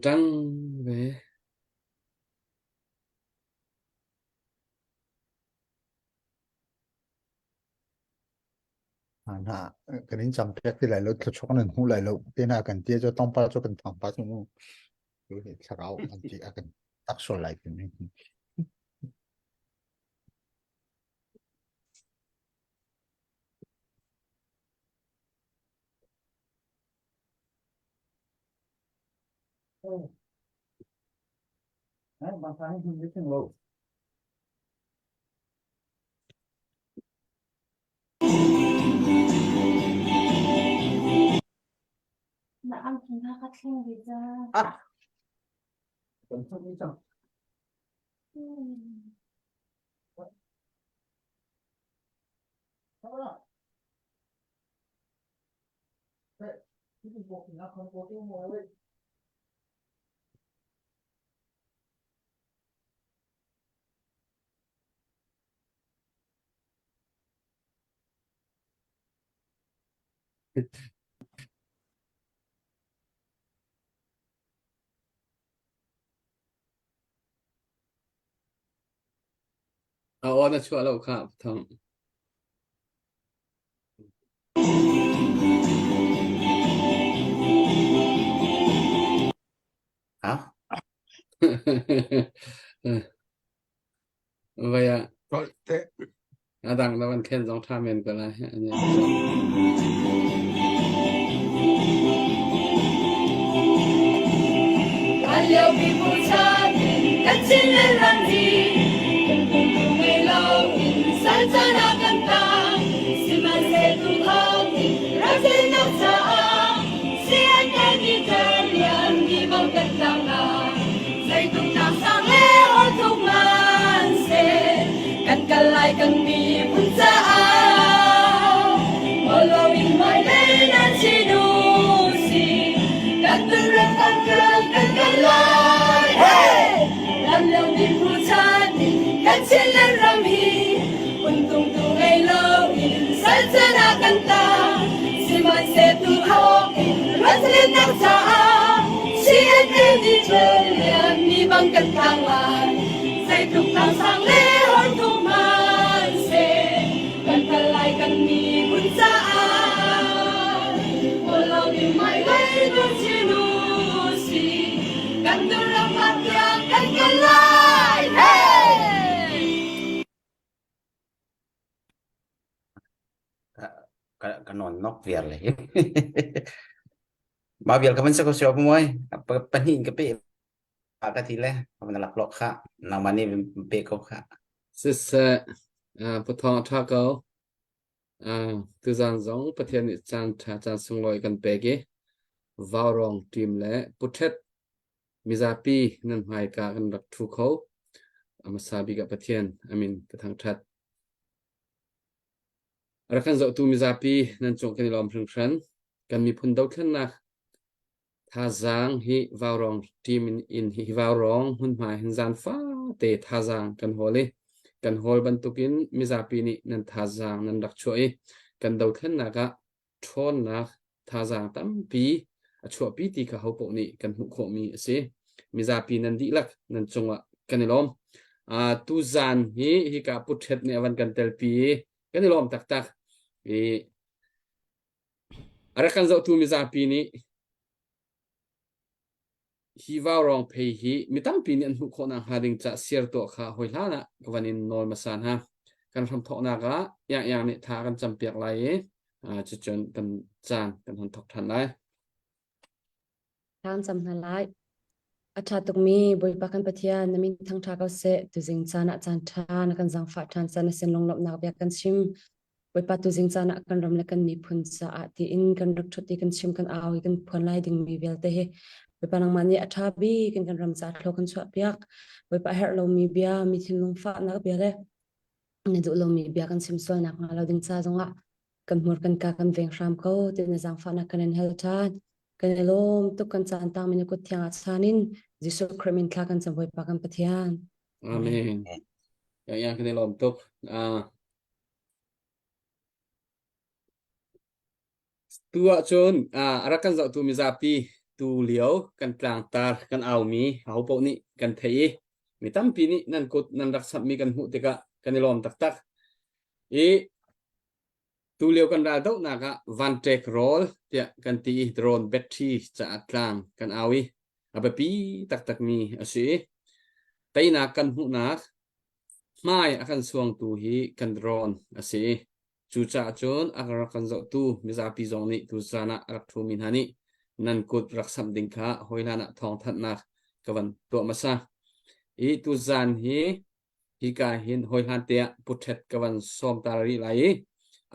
Ṭang ve. Hna kan in campiak ti lai lo thluachuah nan hmu lai lo te hna kan ti cu tlawmpal cu kan thang pa cu mu thlarau an ti a kan tak sual lai timi. Na angki kha ka thleng ve cang. Ah! Kan thawk ni cang. Hmm. A aw na chuah lo kha thong. Ha? Vai ah Te. a dang na van khen zong ṭha men ko lai. Hlanlio pipu chan in kan Chin le ram hi kan pumpu ngei lo in sal caan ah kan tang. Sihmanhseh tukhang in ramfelnak caah CNA nih lian mi bang kan tlang lai. Zeitluknak sang le orthuk man seh kan kal lai kan miphun caah. Ngol in hmailei nan chin u sih kan tunrem kan kal kan kal lai. Hey! Lam lio mibu chan in kan Chinland ram hi untung tu ngei lo in sal chan ah kan tang. Sihmanhseh tu thawk in ruatlinnak caah CNA nih lian mi bang kan tlang lai. Zeitluk tlang sang le hortu hmanhseh kan kal lai kan miphun caah. Kawl in hmailei nun chin u sih kan ram ah tiang kan kal lai. Hey! Ka ka non nok viar le. Ma vial ka man sa ko siwa moi. Pahnih in ka pe ka ti le. Ka man lak lok kha. Nangmah nih pe ko kha. Siseh, pathawng a ṭha ko. Tuzaan zong Pathian nih caan ṭha caan sunglawi kan pek i Vaurawng team le Puṭhet mizapi nan hmaika kan rak ṭhu kho. A hmasa bik ah Pathian a min ka thangṭhat. A rak kan zohtu mizapi nan cung kan i lawm hringhran. Kan miphun dothlennak Thazaang hi vaurawng team in hi vaurawng hmunhma hin zan fate thazaang kan hawl i kan hawl bantukin mizapi nih nan thazaang nan rak chuah i kan dothlennak ah ṭhawnnak thazaang tampi a chuahpi ti kha hopaoh nih kan hmuh khawhmi a si. Mizapi nan dihlak nan cungah kan i lawm. Uh, tuzan hi hika putṭhet nih a van kan telpi i kan i lawm taktak. I A rak kan zohtu mizapi nih hi vaurawng phei hi mi tampi nih an hmuh khawh nakhnga ding ca share tuah kha hawi hlan ah ka van in nawl hmasa hna. Kan hramthawknak ah Iang Iang nih tha kan campiak lai i cucun kan caan kan hon thawk ṭhan lai. Thla an cam hna lai. A ṭha tukmi Bawipa kan Pathian, na min thangṭha ko seh. Tuzing caan ah caan ṭha na kan zaangfah ṭhan caan na sin lunglawmhnak bia kan chim. Bawipa tuzing caan ah kan ram le kan miphun caah tiin kan rak ṭhut i kan chim kan au i kan phuan lai dingmi vialte hi Bawipa nangmah nih a ṭha bik in kan ram caah thlaw kan chuahpiak. Bawipa a herh lomi bia, mi thinlung fahnak bia le na duh lomi bia kan chim sual nakhnga lo ding ca zongah kan hmur kan ka kan veng hram ko ti na zaangfahnak kan in hal ṭhan. Kan i lawm tuk kan caan tangmi na kut thiang ah chan in Jesuh Khrih min thla kan cam Bawipa kan Pathian. Amen. Ya ya kan i lawm tuk. Ah tu ahcun a rak kan zohtu mizapi tu lio kan tlangtar kan aumi aho paoh nih kan theih i mi tampi nih nan kut nan rak samhmi kan hmuh tikah kan i lawm taktak. I tu lio kan raldohnak ah vanṭek rawl tiah kan ti i drone battery caah tlang kan au i a biapi taktakmi a si. Teinak kan hmuhnak hmai a kan suangtu hi kan drone a si. Cucaah cun a rak kan zohtu mizapi zong nih tuzaan ah a rak ṭhumi hna nih nan kut rak samh ding kha hawihlan ah thawngthanhnak ka van tuah hmasa. I tuzaan hi hika hin hawihlan te ah puṭhet ka van sawm ta rih lai i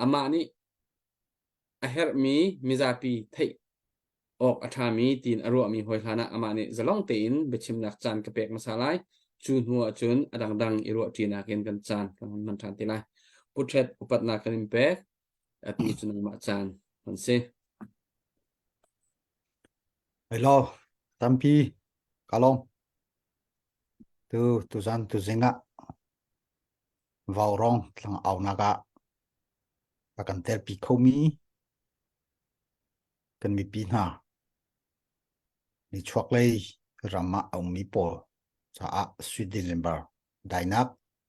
amah nih a herhmi mizapi theih awk a ṭhami tiin a ruahmi hawi hlan ah amah nih zalong tein biachimnak caan ka pek hmasa lai. Cu hnu ah cun a dangdang i ruahṭinak in kan caan kan hun hman ṭhan te lai. Pu Ṭhet, upatnak kan in pek. Atu cu nangmah caan kan si. Hello, tampi ka lawm. Tu tuzan tuzing ah Vaurong tlang aunak ah a kan telpi khomi kan mipi hna nichuaklei ram ah a ummi pawl caah Sweet December dainak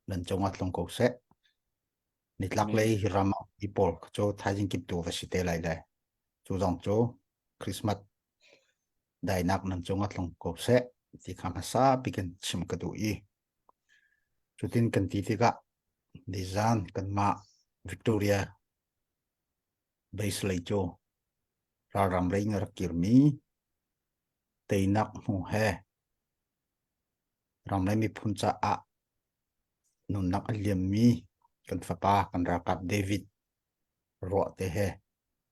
nan cungah tlung ko seh. Nitlaklei ram ah ummi pawl cu thaizing kip tu va si te lai le cu zong cu Christmas dainak nan cungah tlung ko seh ti kha hmasa bik in chim ka duh i cutin kan ti tikah nizan kanmah Victoria Base lei cu ralram lei in a rak kirmi teinak hmu he ram le miphun caah nunnak a liammi kan fapa kan ralkap David ruah te he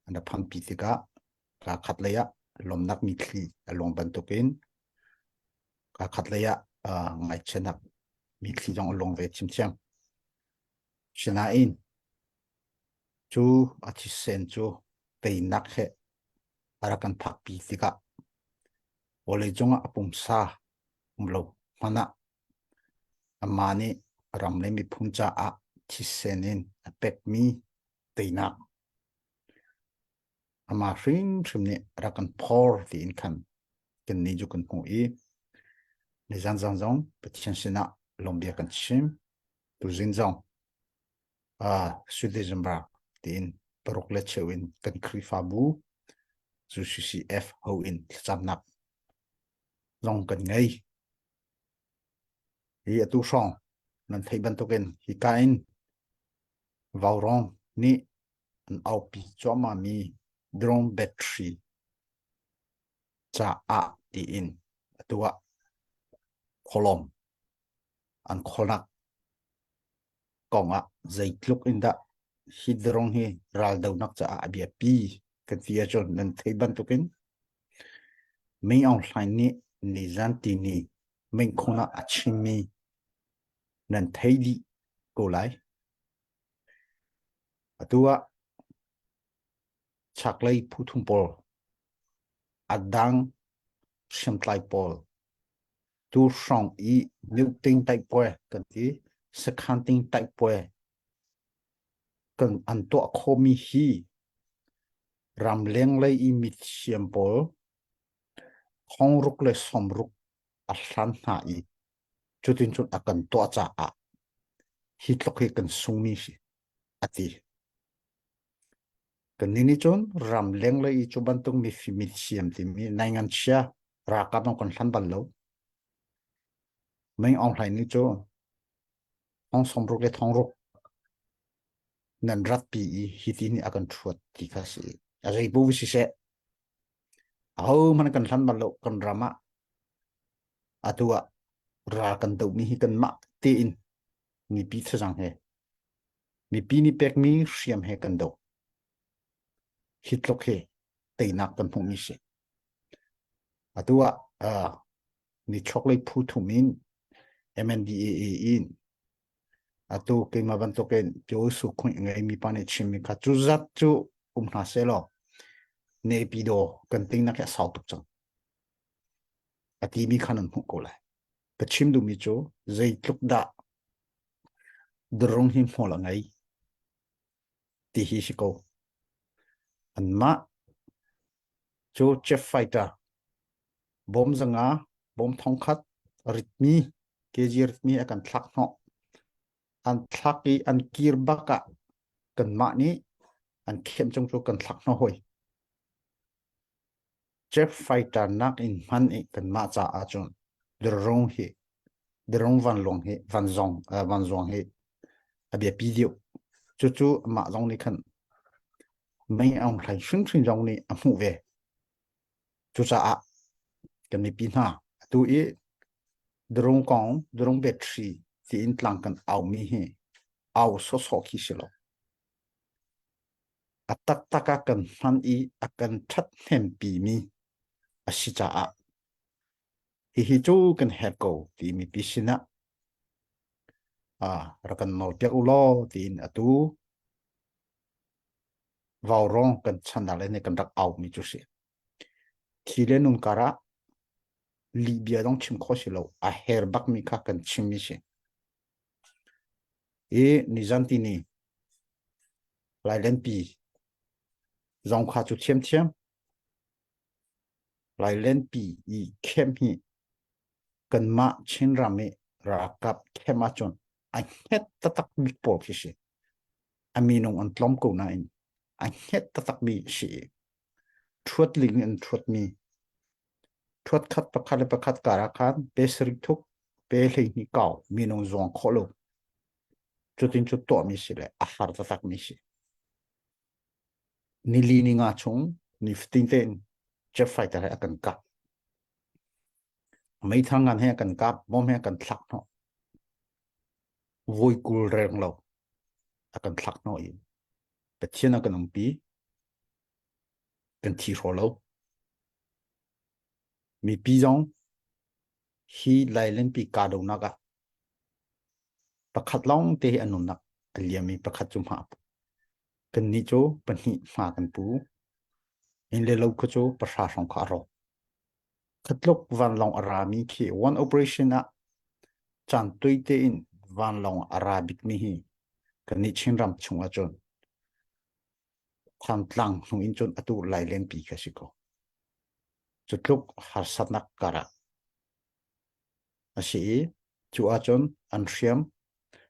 an rak phanpi tikah kaa khat lei ah lawmnak mitthli a luang bantukin kaa khat lei ah ngaihchiatnak mitthli zong a luang ve chiamchiam. Sinain Cu a thisen cu teinak he a rak kan phakpi tikah vawleicung ah a pumsa um lo hmanh ah amah nih ram le miphun caah thisen in a pekmi teinak amah hrimhrim nih a rak kan phor tiin khan kannih cu kan hmuh i nizan zan zong Pathian sinah lawmbia kan chim. Tuzing zong December tiin paruk le cheu in kan Khrihfabu cu CCF ho in thlacamnak zong kan ngei. Hi atu hrawng nan theih bantukin hika in Vaurawng nih an aupi cuahmahmi drone battery caah tiin atu ah khualawm an kholnak kong ah zeitluk in dah hi drone hi raldonak caah a biapi kan ti ahcun nan theih bantukin Min Aung Hlaing nih nizan tini Mengkhon ah a chimmi nan thei dih ko lai. Atu ah chaklei phu pawl a dang hriamtlai pawl tu hrawng i myoting taikpuai kan ti sakhanting taikpuai kan an tuah khawhmi hi ramleng lei i mithiam pawl thongruk le sawmruk a hlan hna i cutin cun a kan tuah caah hi tluk hi kan sungmi si a ti. Kannih nih cun ramleng lei i cu bantuk mifim mithiam timi naingan chia ralkap zong kan hlan bal lo. Meng Aung Hlaing nih cu thong sawmruk le thongruk nan ratpi i hiti nih a kan ṭhuat ti kha si. A zei bu siseh ahohmanh kan hlan bal lo kan ram ah atu ah ral kan dohmi hi kanmah tein mipi thazaang he mipi nih pekmi hriam he kan doh. Hi tluk hi teinak kan hmuhmi si. Atu ah uh, nichuaklei phu thum in MNDAA in atu keimah bantukin Pyo Su Khunh ngeimi pa nih chimmi kha cu zat cu um hna seh law Naypyidaw kan tingnak hi a sau tuk cang. A timi kha nan hmuh ko lai. Ka chim duhmi cu zeitluk dah Drone hi hmual a ngei ti hi si ko. Anmah cu jet fighter. Bawm zanga, bawm thongkhat ritmi, kg ritmi a kan thlak hnawh. An thlak i an kir bak ah kanmah nih an khem cung cu kan thlak hnawh hoi. Jet fighter nak in hman i kanmah caah cun drone hi drone vanlawng hi vanzong vanzuang hi a biapi deuh. Cucu amah zong nih khan mei aung hlaing hringhrin zong nih a hmuh ve. Cucaah kan mipi hna atu i drone kong drone battery tiin tlang kan aumi hi au sawsawh khi si lo. A taktak ah kan hman i a kan ṭhathnempi mi a si caah hihi cu kan herh ko ti mipi sinah ah rak kan nawlpiak u law tiin atu vaurawng kan chan le nih kan rak aumi cu si. Thi le nun karah lih bia dong chim kho si lo a her bakmi kha kan chimmi si. I nizan ti ni Lailenpi zong kha cu thiamthiam. Lailenpi i khem hi kanmah Chinram i ralkap khem ahcun a hnget taktak bik pawl khi si. A minung an tlawm ko nain a hnget taktak mi si i ṭhuat ling in an ṭhuatmi ṭhuat khat pakhat le pakhat kar ah khan pe sarih thuk pe 12 kau minung zuang khawh lo Cutin cu tuahmi si le a har taktakmi si. Nili ni nga chung nifatin tein jet fighter he a kan kap. Meithal ngan he a kan kap, bom he a kan thlak hnawh. Voi 20 reng lo a kan thlak hnawh i Pathian a kan umpi. Kan thi hraw lo. Mipi zong hi Lailenpi kahdohnak ah pakhat lawng te hi a nunnak a liam i pakhat cu hma a pu. Kannih cu pahnih hma kan pu. Inn le lo khu cu pahra hrawng kha a rawk. Khatluk vanlawng a rami khi one operation ah caan tui tein vanlawng a ra bikmi hi kannih Chinram chung ahcun Thantlang hnu in cun atu Lailenpi kha si ko. Cu tluk harsatnak karah a si i cu ahcun an hriam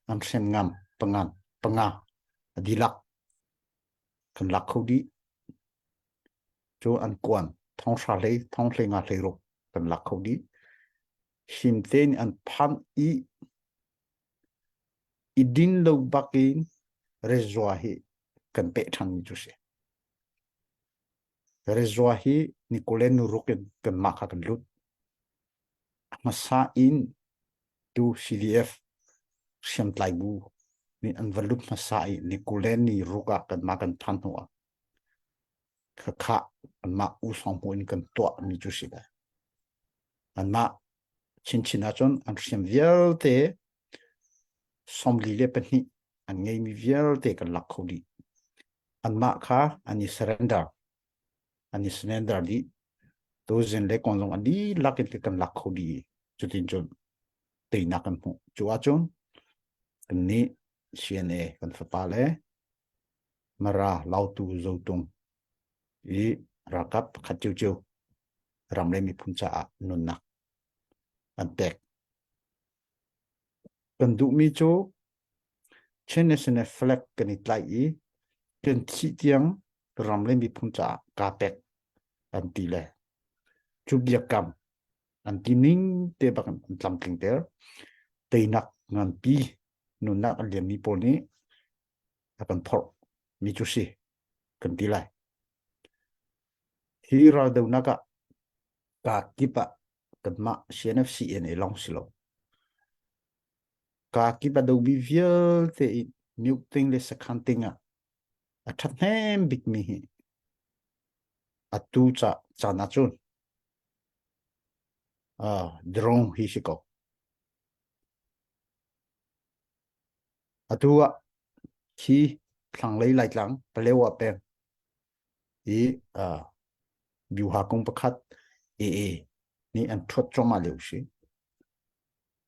an hriamngam pangan panga a dihlak kan lak kho dih. Cu an kuan thonghra hlei thonghlei nga hlei ruk kan lak kho dih. Him tein an phan i i din lo bakin rezua hi kan peh ṭhan mi cu si. Rezua hi ni kule nuruk in kanmah kha kan lut. A hmasa in tu CDF hriamtlai bu nih an va lut hmasa i ni kule ni ruk ah kanmah kan phan hnu ah khakha anmah usawng hmu in kan tuah mi cu si lai. Anmah chinchin ahcun an hriam vialte 42 an ngeimi vialte kan lak kho dih. Anmah kha an i surrender. An i surrender dih. Tuzin le kong zong an dihlak in kan lak kho dih. Cutin cun teinak kan hmuh. Cu ahcun kannih CNA kan fapa le Mara Lautu Zotung i ralkap pakhat ciocio ram le miphun caah nunnak an pek. Kan duhmi cu Chin National Flag kan i tlaih i kan thih tiang ram le miphun caah kaa pek an ti le cu biakam an ti ning te bak in an tlamtling ter. Teinak nganpi nunnak a liammi pawl nih a kan phorh mi cu si kan ti lai. Hi raldonak ah kaa kip ah kanmah CNFCNA lawng si lo. Kaa kip a domi vialte i mute le sakhan ting ah a ṭhathnem bikmi hi atu ca caan ahcun uh, drone hi si ko. Atu ah khi thlanglei Laitlang Palewa peng i uh, Byuha kung pakhat AA nih an ṭhuat cuahmah lio si.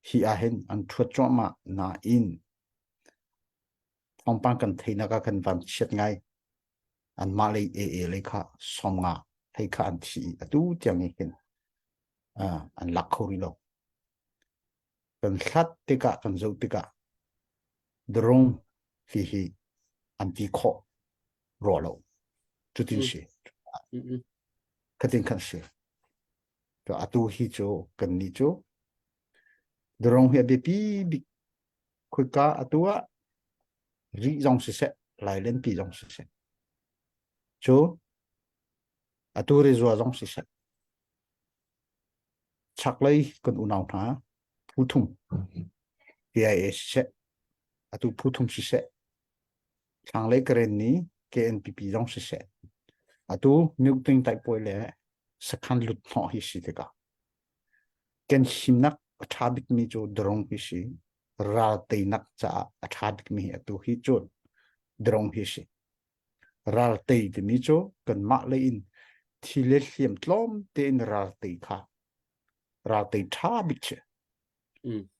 Hi ahhin an ṭhuat cuahmah nain thawngpang kan theihnak ah kan van chiat ngai. Anmah lei AA lei kha 50 hlei kha an thi i atu tiang hi hin. An lak kho rih lo. Kan hlat tikah kan zoh tikah drone ti hi an ti khawh rua lo. Cutin si. Khatin khan si. To atu hi cu kan nih cu drone hi a biapi bik khuika atu ah rih zong siseh lailenpi zong siseh cu atu rizua zong siseh chaklei kan unau hna phu thum KIA siseh atu phu thum siseh thlanglei Karen ni KNPP zong siseh atu Mukting taipuai le sakhan lut hnawh hi si tikah kan himnak a ṭha bikmi cu drone hi si ral teinak caah a ṭha bikmi hi atu hi cu drone hi si Ral tei timi cu kanmah lei in thi le hliam tlawm tein ral tei kha ral tei ṭha bik si.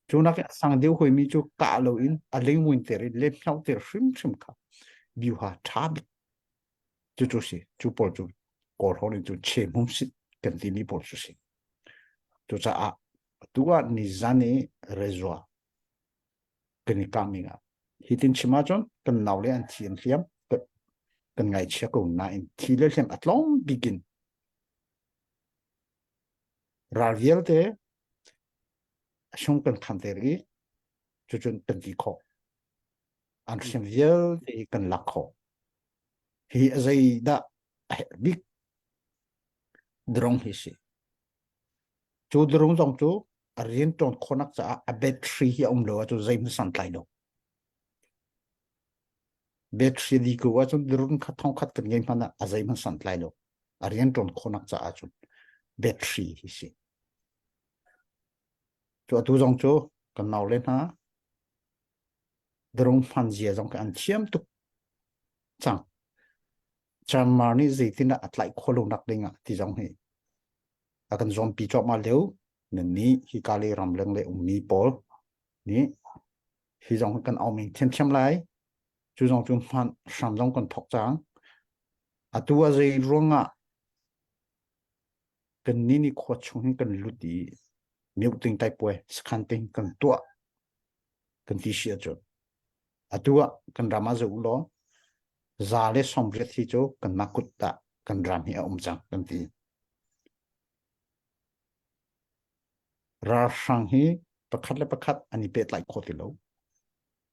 Cu nakin a sang deuh hoimi cu kah loin a lengmuin ter in lehmhlo ter hrimhrim kha biuha ṭha bik cu cu si. Cu pawl cu Kawl holh in cu chehmum sit kan timi pawl cu si. Cucaah atu ah nizan i rezua kan i kah ning ah hitin chim ahcun kan nau le an thi an hliam kan ngaichia ko nain thi le hliam a tlawm bik in ral vialte a sung kan khan ter i cucun kan ti khawh an hriam vialte hi kan lak khawh hi a zei dah a herh bik drong hi si Cu drone zong cu a rianṭuan khawhnak caah a battery hi a um lo ahcun zeihmanh santlai lo. Battery di ko ahcun drone kha thongkhat kan ngei hmanh ah a zeihmanh santlai lo. A rianṭuan khawhnak caah cun battery hi si. Cu atu zong cu kan naule hna drone hman zia zong khi an thiam tuk cang. Myanmar nih zeitindah a tlaih khawh lo nak ding ah ti zong hi a kan zuampi cuahmah lio nan nih hika le ramleng le ummi pawl nih hi zong kan auming thiamthiam lai cu zong cu hman hram zong kan thok cang atu a zei ruangah kan ni ni khua chung hin kan lut i miuting taipuai sakhan ting kan tuah kan ti si ahcun atu ah kan ram ah zoh law za le 80 hi cu kanmah kut ah kan ram hi a um cang kan ti Ralhrang hi pakhat le pakhat an i pehtlaih kho ti lo.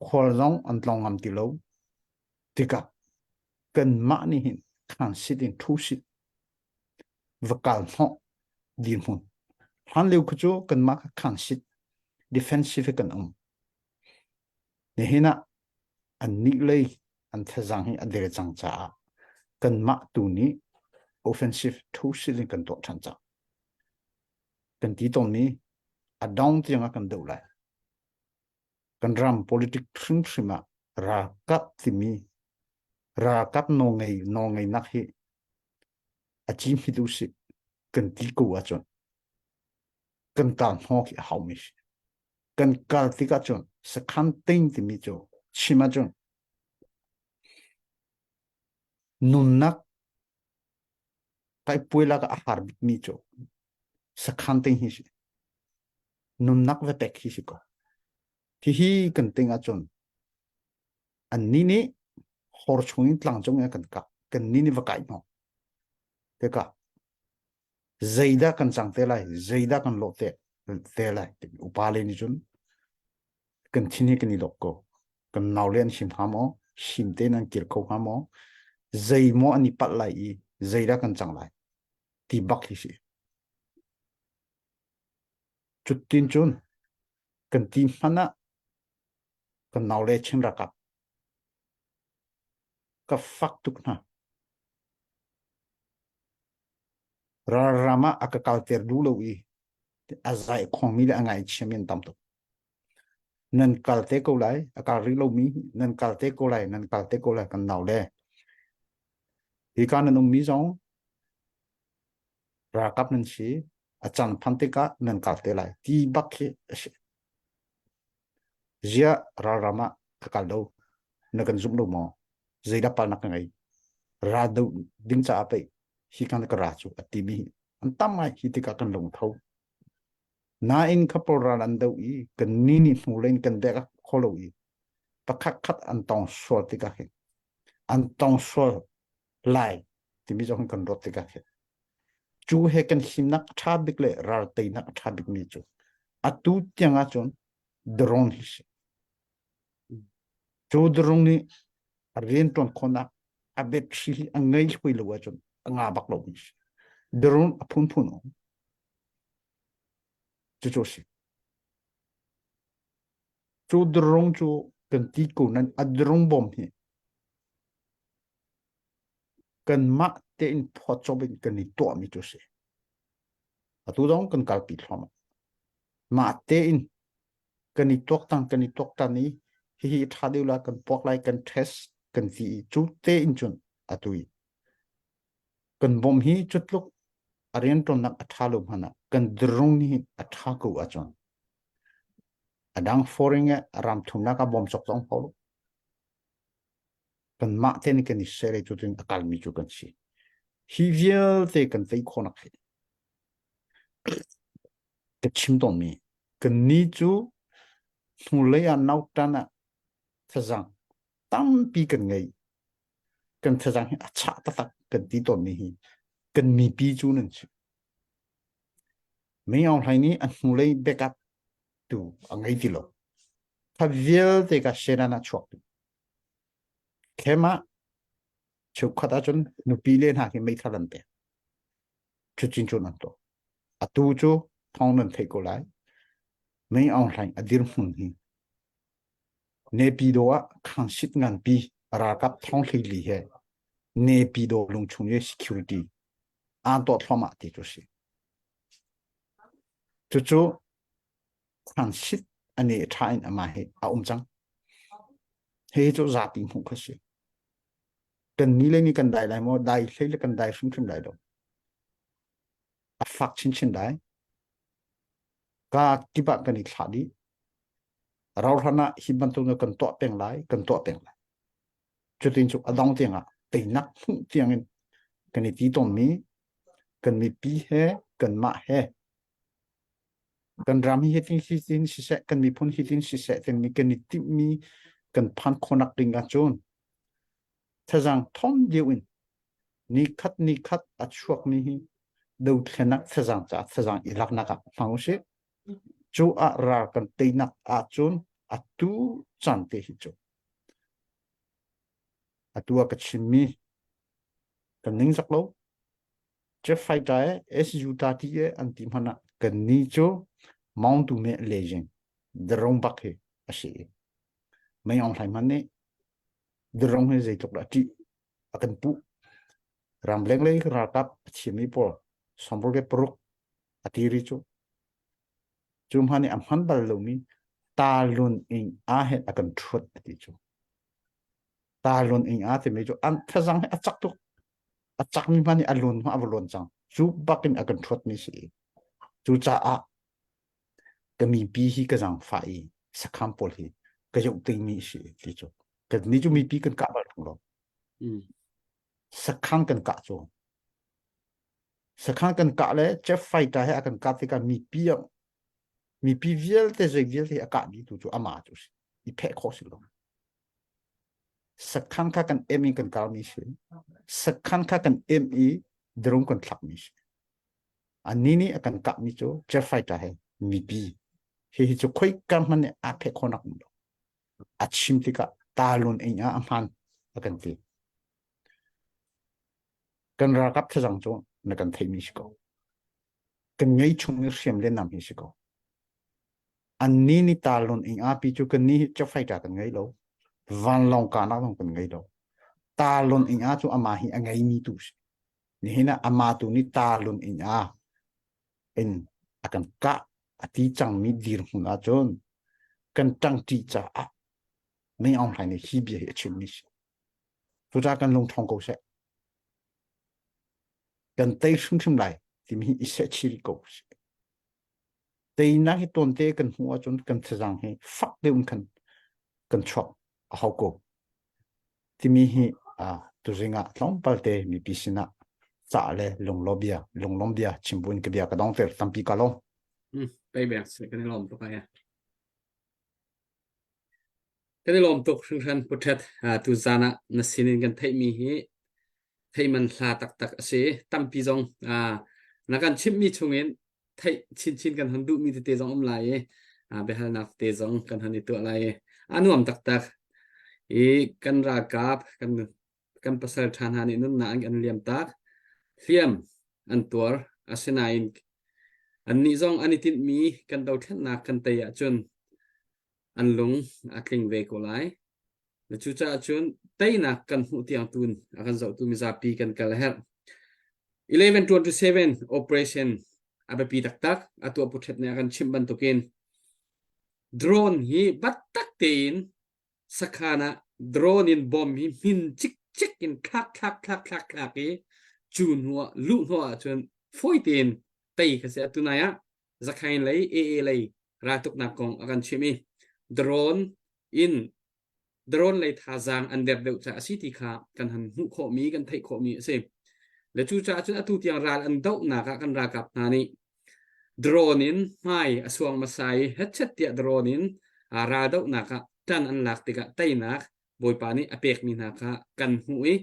Khual zong an tlawng ngam ti lo. Tikah kanmah nih hin khan sit in thu sit va kal hnawh dirhmun. Hlan lio khu cu kanmah kha khan sit defensive kan um. Nihin ah annih lei an thazaang hi a der cang caah kanmah tu nih offensive thu sit in kan tuah ṭhan cang. Kan ti tawnmi a dong tiang ah kan doh lai. Kan ram politic hrimhrim ah ralkap timi ralkap nawlngei nawlngeinak hi a ci hmit usih kan ti ko ahcun kan kal hnawk hi a haumi si. Kan kal tikah cun sakhan ting timi cu chim ahcun nunnak taipuai lak ah a har bikmi cu sakhan ting hi si. Nunnak va pek hi si ko. Hihi kan ting ahcun annih nih hor chung in tlang cung in kan kah. Kan nih nih va kai hnawk. Tikah zeidah kan cang te lai zeidah kan lawh te te lai timi upa le nih cun kan thin hi kan i lawk ko kan nau le an him hnga maw him tein an kir kho hnga maw zei maw an i palh lai i zeidah kan cang lai ti bak hi si cutin cun kan ti hmanh ah kan nau le Chin ralkap ka fak tuk hna Ralram ah a ka kalter duh lo i a zai khawngmi le a ngaichiami an tam tuk. Nan kal te ko lai, a kal rih lomi nan kal te ko lai, nan kal te ko lai kan nau le. Hika nan ummi zong ralkap nan si, a caan phan tikah nan kal te lai ti bak khi a si. Ziah ralram ah ka kal lo, na kan zumh lo maw? Zeidah palnak ka ngei? Ra do ding caah pei hi kan ka ra cu a timi an tam ngai hi tikah kan lungtho. Nain kha pawl ral an do i kan ni nih hnu lei in kan bek kho lo i pakhat khat an tong sual tikah hin an tong sual lai timi zong kan ruat tikah hin cu he kan himnak a ṭha bik le ral teinak a ṭha bikmi cu atu tiang ahcun drone hi si. Cu drone nih a rianṭuan khawhnak a battery hi a ngei hlui lo ahcun a nga bak lomi si. Drone a phunphun um. Cucu a si. Cu drone cu kan ti ko nan a drone bom hi kanmah tein phuahcop in kan i tuahmi cu a si. Atu zong kan kalpi thluahmah. Mah tein kan i tuaktan kan i tuaktan i hihi ṭha deuh la kan puak lai kan test kan ti i cu tein cun atu i kan bawm hi cutluk a rianṭuannak a ṭha lo hmanh ah kan drone hi a ṭha ko ahcun a dang foreign a ram thumnak ah bawm cawk zong hau lo. Kanmah te nih kan i ser i cutin a kalmi cu kan si. Hi vialte kan tei khawhnak hi ka chim tawnmi kannih cu hnulei ah nautan ah thazang tampi kan ngei. Kan thazang hi a chah taktak kan ti tawnmi hi kan mipi cu nan si. Mei Aung Hlaing nih a hnulei backup tu a ngei ti lo. Kha vialte ka Shenan ah chuak tu. Khem ah cheukhat ahcun nupi le hna khi meithal an pek. Cucin cun an tuah. Atu cu thawng nan theih ko lai. Mei Aung Hlaing a dirhmun hi Naypyidaw ah khangsit nganpi ralkap thong hleili he Naypyidaw lungchung i security aan tuah thluahmah ti cu si. Cucu transit an i ṭha in amah hi a um cang. Hihi cu zapi hmuh kha si. Kan ni le ni kan dai lai maw? Dai hlei le kan dai hrimhrim lai lo. A fak chinchin lai. Ka kip ah kan i thlah dih. Rauhhlan ah hi bantuk kan tuah peng lai, kan tuah peng lai. Cutin cu a dong tiangah teinak hmuh tiangin kan i ti tawnmi kan mipi he kanmah he kan ram hi hitin hitin siseh kan miphun hitin siseh timi kan i timhmi kan phan khawhnak ding ahcun thazang thong deuh in nikhat nikhat a chuakmi hi dothlenak thazang caah thazang i laknak ah hmang usih cu ah ral kan teinak ahcun atu caan te hi cu atu ah ka chimmi kan ningzak lo Jet fighter e SU 30 e an ti hmanh ah kan ni cu Mount Tu me lejing drone bak hi a si. Mei Aung Hlaing hmanh nih drone hi zeitluk dah ṭih a kan puh. Ramleng lei ralkap a thiammi pawl sawmruk le paruk a ti ri cu. Cu hmanh nih a hman bal lomi talun ing a he a kan ṭhuat a ti cu. Talun ing a timi cu an thazang hi a cak tuk. A cakmi hmanh nih a lun hmanh a va lawn cang. Cu bakin a kan ṭhuatmi si. Cucaah ka mipi hi ka zaangfah i sakham pawl hi ka zoh timi si ti cu. Kan ni cu mipi kan kah bal ṭung lo. Sakhan kan kah cu. Sakhan kan kah le jet fighter he a kan kah tikah mipi mipi vialte zei vialte a kah dih tu cu amah cu si. I pheh khawh si lo. Sakhan kha kan em i kan karmi si. Sakhan kha kan em i drone kan thlakmi si. Annih nih a kan kahmi cu jet fighter he mipi. Hihi cu khoika hmanh nih aa pheh khawhnak um lo. A chim tikah talun ing ah a hmaan a kan ti. Kan ralkap thazang cu na kan theihmi si ko. Kan ngei chung i hriam le nam hi si ko. Annih nih talun ing api cu kannih hi jet fighter kan ngei lo. Vanlawng kahnak zong kan ngei lo. Talun ing a cu amah hi a ngeimi tu si. Nihin ah amah tu nih talun ing a in a kan kah a ti cangmi dirhmun ahcun kan ṭangṭi caah Mei Aung Hlaing nih hi bia hi a chimmi si. Cucaah kan lung ṭhawng ko seh. Kan tei hrimhrim lai timi hi i sehchih rih ko seh. Teinak hi tawnte kan hmuh ahcun kan thazaang hi fak deuh in khan kan chuak a hau ko timi hi tuzing ah tlawmpal te mipi sinah cah le lunglawm bia lunglawm bia chim buin ka bia ka dong ter tampi ka lawm. Pei beng si kan i lawm tuk ai. Kan i lawm tuk hringhran Pu Ṭhet. Tu zan ah na sinin kan theihmi hi theih man hla taktak a si. Tampi zong na kan chimhmi chungin theih chinchin kan hon duhmi tete zong um lai i biahalnak tete zong kan hon i tuah lai i a nuam taktak. I kan ralkap kan kan pasal ṭha hna nih nunnak an kan liam tak. Hliam an tuar. Asinain annih zong an i tinhmi kan dothlennak kan tei ahcun an lung a tling ve ko lai. Cucaah cun teinak kan hmuh tiang tun a kan zohtu mizapi kan kal a herh. 1127 operation a biapi taktak a tuah pu ṭhet nih a kan chimh bantukin drone hi battak tein sakhan ah drone in bomb hi hmin cikcek in thlak thlak thlak thlak thlak i cu hnu ah luh hnu ahcun fawi tein tei kha si atu nai ah Zakhain lei AA lei raltuknak kong a kan chimh i drone in drone lei thazaang an der deuh caah a si ti kha kan han hmuh khawhmi kan theih khawhmi a si. Le cucaah cun atu tiang ral an dohnak ah kan ralkap hna nih drone in hmai a suang hmasa i hetchet tiah drone in ral dohnak ah ṭan an lak tikah teinak Bawipa nih a pekmi hna kha kan hmuh i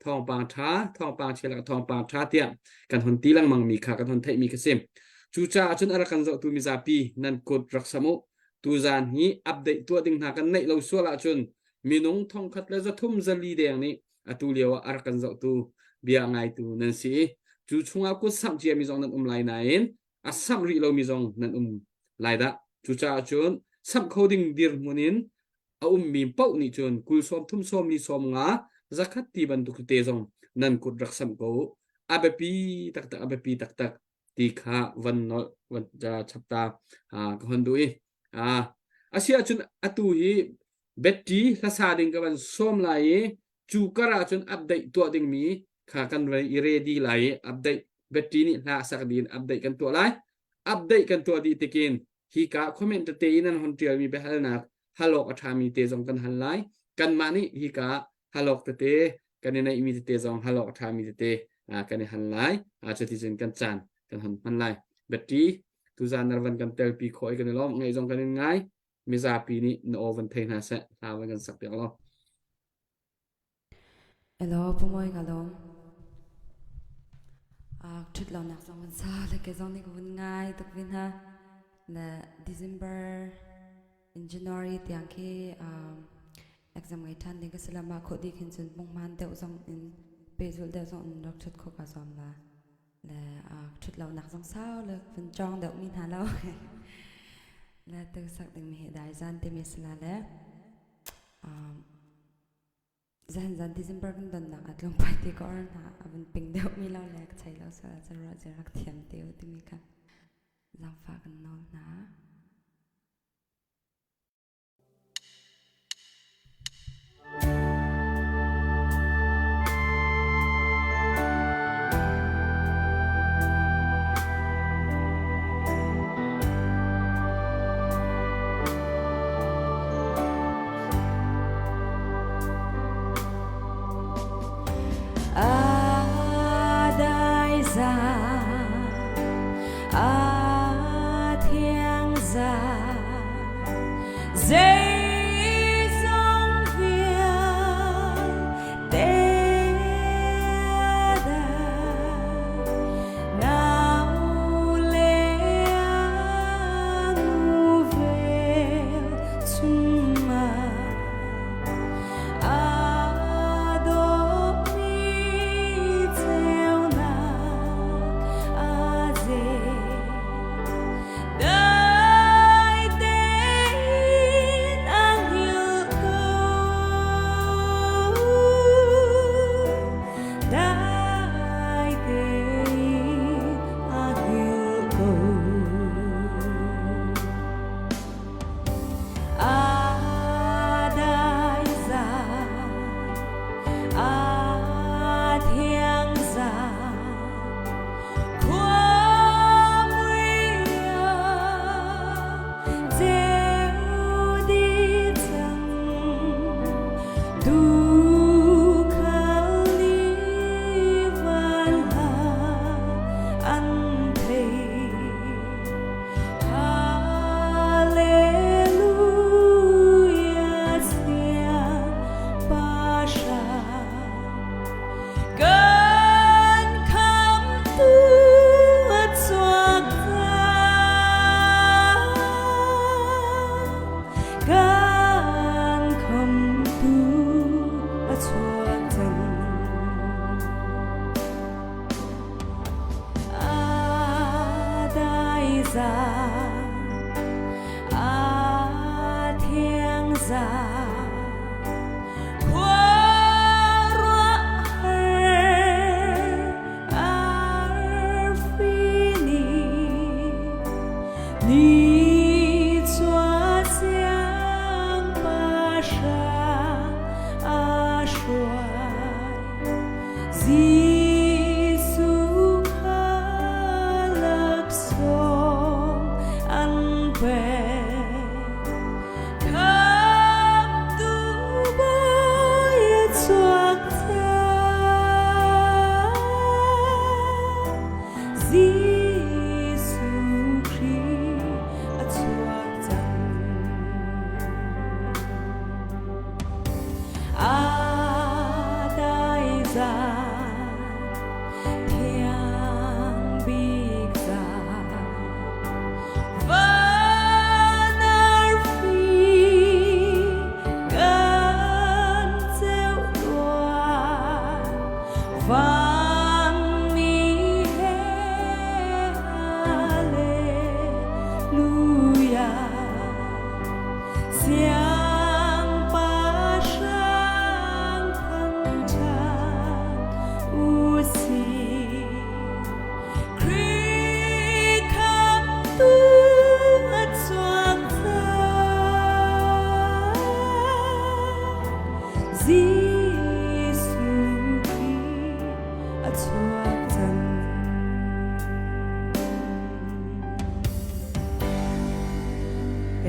thawngpang ṭha thawngpang chia lakah thawngpang ṭha tiah kan hun ti lengmangmi kha kan hun theihmi kha si. Cucaah cun a rak kan zohtu mizapi nan kut rak sam u. Tuzaan hi update tuah ding hna kan neih lo sual ahcun minung thongkhat le 300 zali deng nih atu lio ah a rak kan zohtu bia ngaitu nan si i cu chungah kut samh ciami zong nan um lai nain a samh rih lomi zong nan um lai dah. Cucaah cun samh kho ding dirhmun in a ummi paoh nih cun 20 sawm thum sawm li sawm nga zakhat ti bantuk te zong nan kut rak samh ko u. A biapi taktak a biapi taktak ti kha van nolh van chapta ka hon duh i a si ahcun atu hi Betty hlasa ding ka van sawm lai i cu kar ahcun update tuah dingmi kha kan i ready lai i update Betty nih hla sak ding update kan tuah lai. Update kan tuah dih tikin hika comment tete in an hon ṭialmi biahalnak hal awk a ṭhami te zong kan hal lai. Kanmah nih hika hal awk tete kan i neihmi tete zong hal awk a ṭhami tete kan i hal lai. Cuticun kan caan kan hon hman lai. Betty, tuzaan na van kan telpi khawh i kan i lawm. Ngaih zong kan in ngai. Mizapi nih na aw van thei hna seh. Hla van kan sak piak law. Hello, Pu Mawi ka lawm. Ṭhut lonak zong van sau le ke zong nih ka vun ngai tuk ve hna. Le December in January tiang khi exam ngei ṭhan ding ka si la mah khawh dih khin cun punghman deuh zong in pehzulh deuh zong in rak ṭhut khawh ka zuam la. Le ṭhut lonak zong sau le vun cawng deuh mi hna lo. Le tu sak ding mi hi dai zan timi si la le Zan zan December kan donnak ah tlawmpal te ka or hna a vun ping deuh mi lo le ka chei lo sual ah ruah zia rak thiam te u timi kha zaangfah kan nawl hna.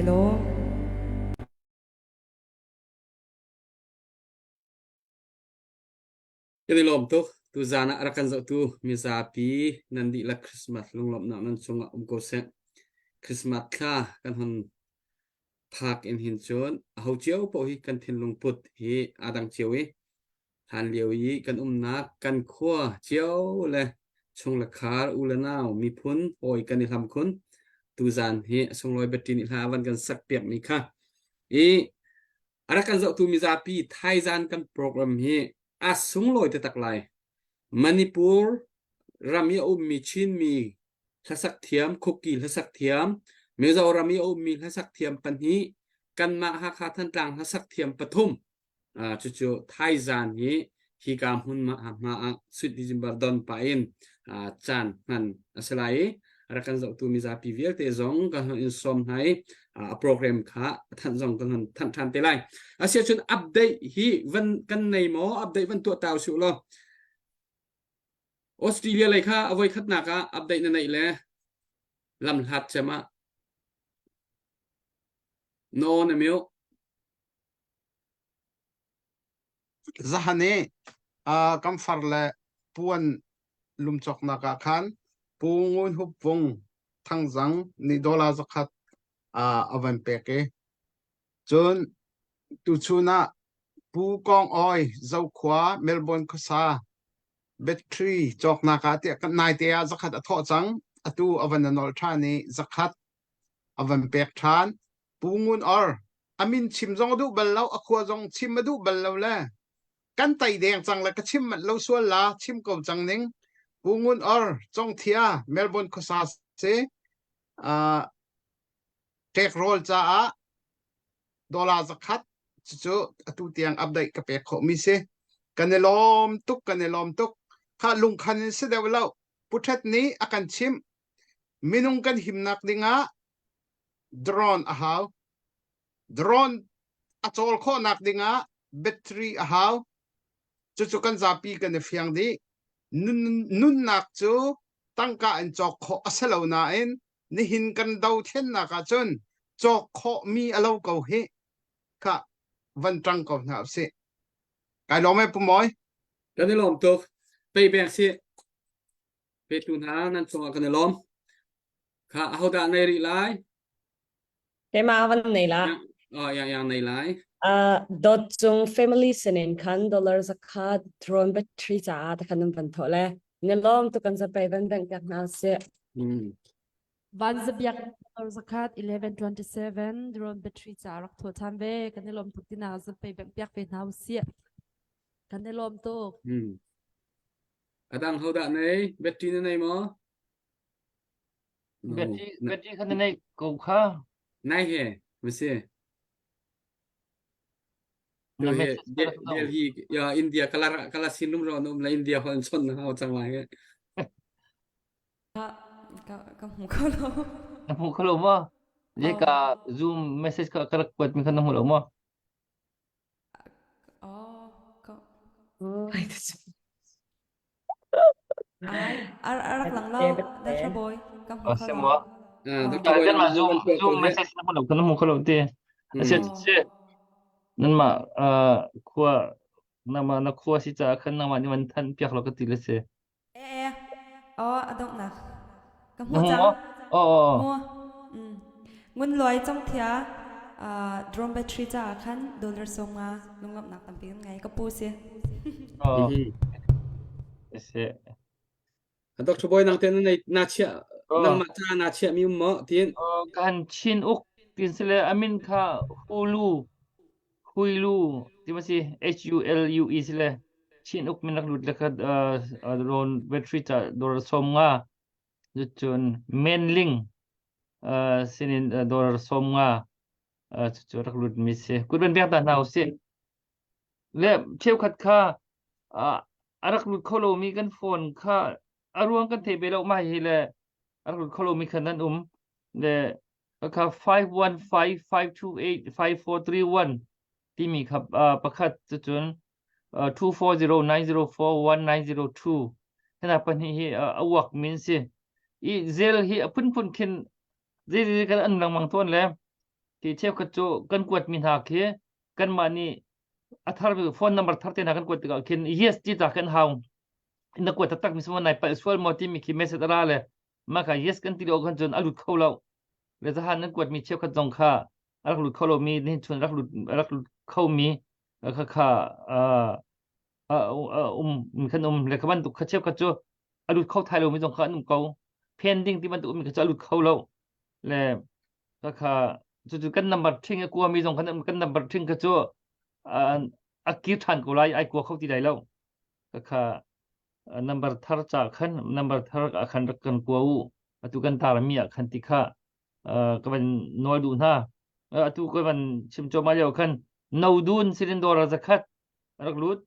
Hello. Kan i lawm tuk. Tuzaan ah a rak kan zohtu mizapi nan dihlak Christmas lunglawmhnak nan cungah um ko seh. Christmas thla kan hon phak in hin cun aho cio paoh hi kan thinlung put hi aa dang cio i hlan lio i kan umnak kan khua cio le chung le khar u le nau miphun hawi kan i hlam khun. Tuzaan hi a sunglawi biaṭin i hla van kan sak piakmi kha i A rak kan zohtu mizapi thaizan kan program hi a sunglawi taktak lai. Manipur ram i a ummi Chinmi hlasak thiam, khuki hlasak thiam, Mizoram i a ummi hlasak thiam pahnih, kanmah Hakha Thantlang hlasak thiam pathum cucu thaizan hi hika hmun hma ah Sweet December don pah in caan hman a si lai i a rak kan zohtu mizapi vialte zong kan hon in sawm hna i a program kha a thanh zong kan hon thanh ṭhan te lai. Asiahcun update hi van kan nei maw update van tuah ta usih law Australia lei kha a voi khatnak ah update na neih le lam hlat cem ah no na mute Zahan i kan far le puan lumcawknak ah khan Pu Ngun Hup Vung Thangzang nih dollar zakhat a van pek i cun tuchun ah Pu Kawng Awi Zokhua Melbourne khuasa battery cawknak ah tiah naite ah zakhat a thawh cang atu a van a nolh ṭhan i zakhat a van pek ṭhan Pu Ngun Or a min chim zong a duh bal lo a khua zong chim a duh bal lo le kan tai deng cang le ka chim manh lo sual la chim ko cang ning Pu Ngun Or Congthia Melbourne khuasa si uh, ṭek rawl caah dollar zakhat cucu atu tiang update ka pek khawh mi si kan i lawm tuk kan i lawm tuk kha lungkhan in si deuh lo puthet nih a kan chimh minung kan himnak dingah drone a hau. Drone a cawl khawhnak dingah battery a hau. Cucu kan zapi kan i fiang dih. Nun, nunnak cu tangka in cawk khawh a si lo nain nihin kan dothlennak ahcun cawk khawhmi a lo ko hi kha van ṭang ko hna usih. Kai lawm e Pu Mawi. Kan i lawm tuk. Pei beng si. Petu hna nan cungah kan i lawm. Kha ahodah nei rih lai? Keimah van nei la. Oh, yang yang nei lai. Uh, dot cung family sinin khan dollar zakhat drone battery caah ta khan van tho le ne lom tu kan zapei van bank tak hna si. Mm. Van zabiak dollar zakhat 1127 drone battery ca rak tho than ve kan i lom tuk tina zapei bank piak ve hna usih. Kan i lom tuk. Mm. Adang hodah nei? Battery na nei maw? No. Battery battery kha na neih ko kha. Nai he, masi. Na Tu he message ka rak zoh. Delhi ya India kala kala sin rum ro na um la India hon chon na hau chang lai he. Ka ka hmu kho lo. Na hmu kho lo maw? Oh. Ka Zoom message ka ka rak kuat mi kha na hmu lo maw? Oh, ka Oh. Ai, a a rak lang lo. Dr. Boy, ka hmu Oh, kho si lo. maw? Ah, Oh. Dr. Boy Kan mah na Zoom van tuah ko Zoom he. message na hmu lo kan hmu kho lo ti. Asi Mm. Oh. si nanmah uh, khua nama na khua si caah khan nangmah nih van thanh piak lo ka ti le si. Eh, eh. Oh, a donghnak. Ka Na hmuh hmu cang. maw? Oh, oh. Mu. Mm. Ngun luai cong thia uh, drone battery caah khan dollar som nga lunglawmhnak tampi kan ngei. Ka pu si. Oh. Mhm. Si. Dr. Boy nang te na nei na chia Oh. nangmah ca na chia mi um maw tin Oh, kan Chin uk tin sile amin kha Hulu Huilu ti ma si H U L U E sile Chin uk min rak lut le kha uh, drone battery ca dollar som nga cun Menling uh, sinin uh, dollar som nga uh, cu rak lut mi si kut ban biak ta hna usih le cheukhat kha uh, a rak lut kho lomi kan phone kha a ruang kan thei be lo ma hi le a rak lut kho lomi khan nan um le kha 515 528 5431 timi kha uh, pakhat cucun uh, 240 904 1902 hna pahnih hi uh, a uak min si i zel hi a phunphun khin zei zei kan an lengmang tawn le. Ti cheukhat cu kan kuatmi hna khi kanmah nih a thar phone number thar te hna kan kuat tikah khin yes ti ta kan hau. Na kuat taktak mi nai palh sual maw timi khi message a ra le mah kha yes kan ti lo khan cun a lut kho lo. Le zahan nan kuatmi cheukhat zong kha a rak lut kho lomi nihin chun rak lut rak lut khomi kha kha um khan um le kha bantuk kha cheukhat cu a lut kho thai lomi zong kha an um ko. Pending ti bantuk ummi kha cu a lut kho lo. Le kha kha cucu kan number ṭhing a kuami zong khan kan number ṭhing kha cu a kir ṭhan ko lai ai kua kho ti lai lo. Kha kha number thar ca khan number thar ah khan rak kan kua u. Atu kan tarmi ah khan ti kha ka van nawl duh hna. Atu ka van chim cuahmah lio khan no dun silin dawr zakhat rak lut.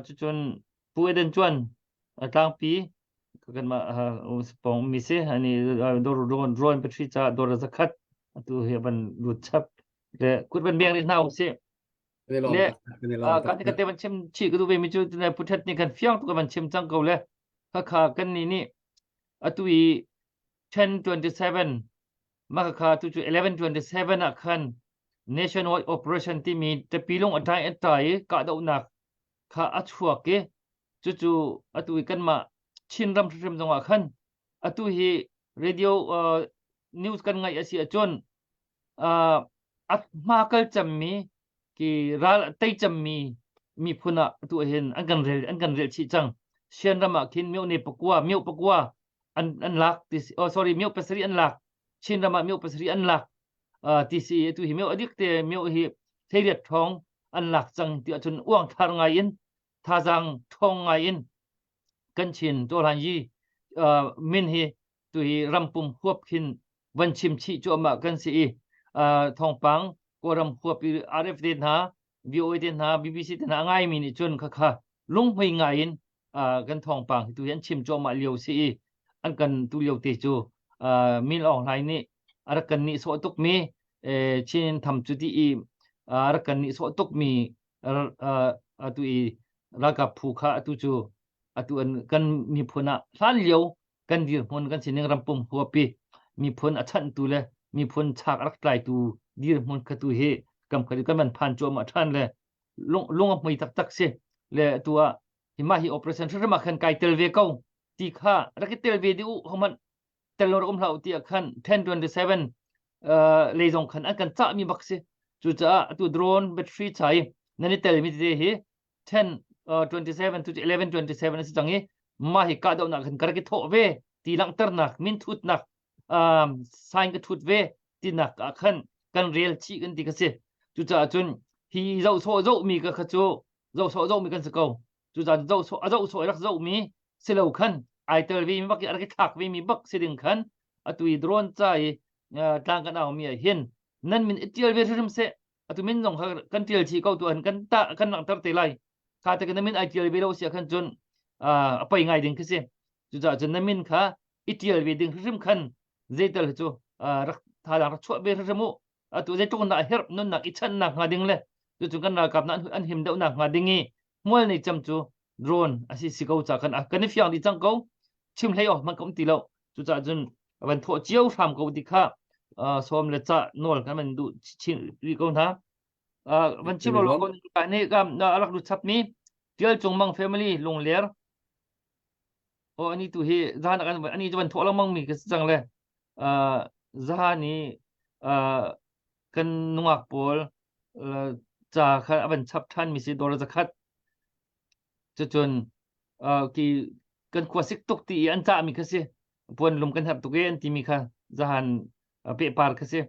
Cucun Pu Eden Cuan tlangpi kanmah pawng mi si ani dawr rawn rawn patri ca dawr zakhat atu hi van lut chap le kut van beng rih hna usih le kan ka te van chim chi ka du ve mi cu pu that ni kan fiang tu ka van chim cang ko le kha kha kan ni nih atu i 1027 mah kha tu cu 1127 ah khan nationwide operation timi tapilung atai atai kahdohnak kha a chuak i cucu atu i kanmah Chinram hrimhrim zongah khan atu hi radio uh, news kan ngaih a si ahcun uh, a hma kal cemmi ki ral tei cemmi miphun ah atu hin an kan rel an kan rel chih cang Sian ram ah khin myo ne pakua myo pakua an an lak ti oh sorry myo pasari an lak Chin ram ah myo pasari an lak uh, ti si atu hi myo adik te myo hi theiriat thong an lak cang ti ahcun uang thar ngai in thazang ṭhawng ngai in kan Chin Tawhlan Yi uh, min hi tu hi rampum huap khin van chim chih cuahmah kan si i uh, thawngpang Kawlram huap i RF te hna VOA te hna BBC te hna a ngaimi nih cun khakha lunghmui ngai in uh, kan thawngpang hi tu hi an chim cuahmah lio si i an kan tu lio te cu uh, Min Aung Hlaing nih a rak kan nihsawh tukmi eh, Chin tham cu ti i a rak kan nihsawh tukmi atu i ralkap phu kha atu cu atu an kan miphun ah hlan lio kan dirhmun kan sining rampum huapi miphun a chanhtu le miphun chak a rak tlaitu dirhmun kha tu hi kam khat kan van phan cuahmah ṭhan le lung lung a hmui taktak si le atu ah hi mah hi operation hrimhrim ah khan kai tel ve ko ti kha rak i tel ve dih u homan tel lo rak um hlah u tiah khan 1027 uh, lei zong khan an kan cahmi bak si cucaah atu drone battery chai nan i telmi tete hi 10 uh, 27 to 11 27 a si cang i mah hi kahdohnak khan ka rak i thawh ve ti langhternak min thutnak um, sign ka thut ve tinak ah khan kan rel chih kan ti ka si cucaah cun hi zoh sawh zoh mi ka kha cu zoh sawh zoh mi kan si ko cucaah zoh sawh a zoh sawh rak zoh mi si lo khan ai tel ve mi bak i a rak i thlak ve mi bak si ding khan atu i drone ca i tlang kan au mi ah hin nan min i tial ve hrim seh atu min zong kha kan tial chih ko tu an kan ta kan langhter te lai kha te na min ai tial ve lo sia khan cun a pei ngai ding khi si cucaah cun na min kha i tial ve ding hrim khan zeital cu rak thalang rak chuah ve hrim u atu zeitluk na herh nunnak i channak hnga ding le cucu kan ralkap na an him deuhnak hnga ding i hmual nei cam cu drone a si si ko ca kan kan i fiang dih cang ko chim hlei awk hmanh ka um ti lo cucaah cun van thawh cio hram ko ti kha sawm le ca nawl kan van duh chin rih ko hna van chim lo ko nih kam rak lut chap mi Tial Cung Mang family Lungler o ani tu hi zahan kan ani cu van thawh lengmang mi ka si cang le zahan i kan nungak pawl ca kha a van chap ṭhan mi si dawr zakhat cucun ki kan khua sik tuk ti i an cah mi kha si puan lum kan herh tuk e an timi kha zahan pehpar kha si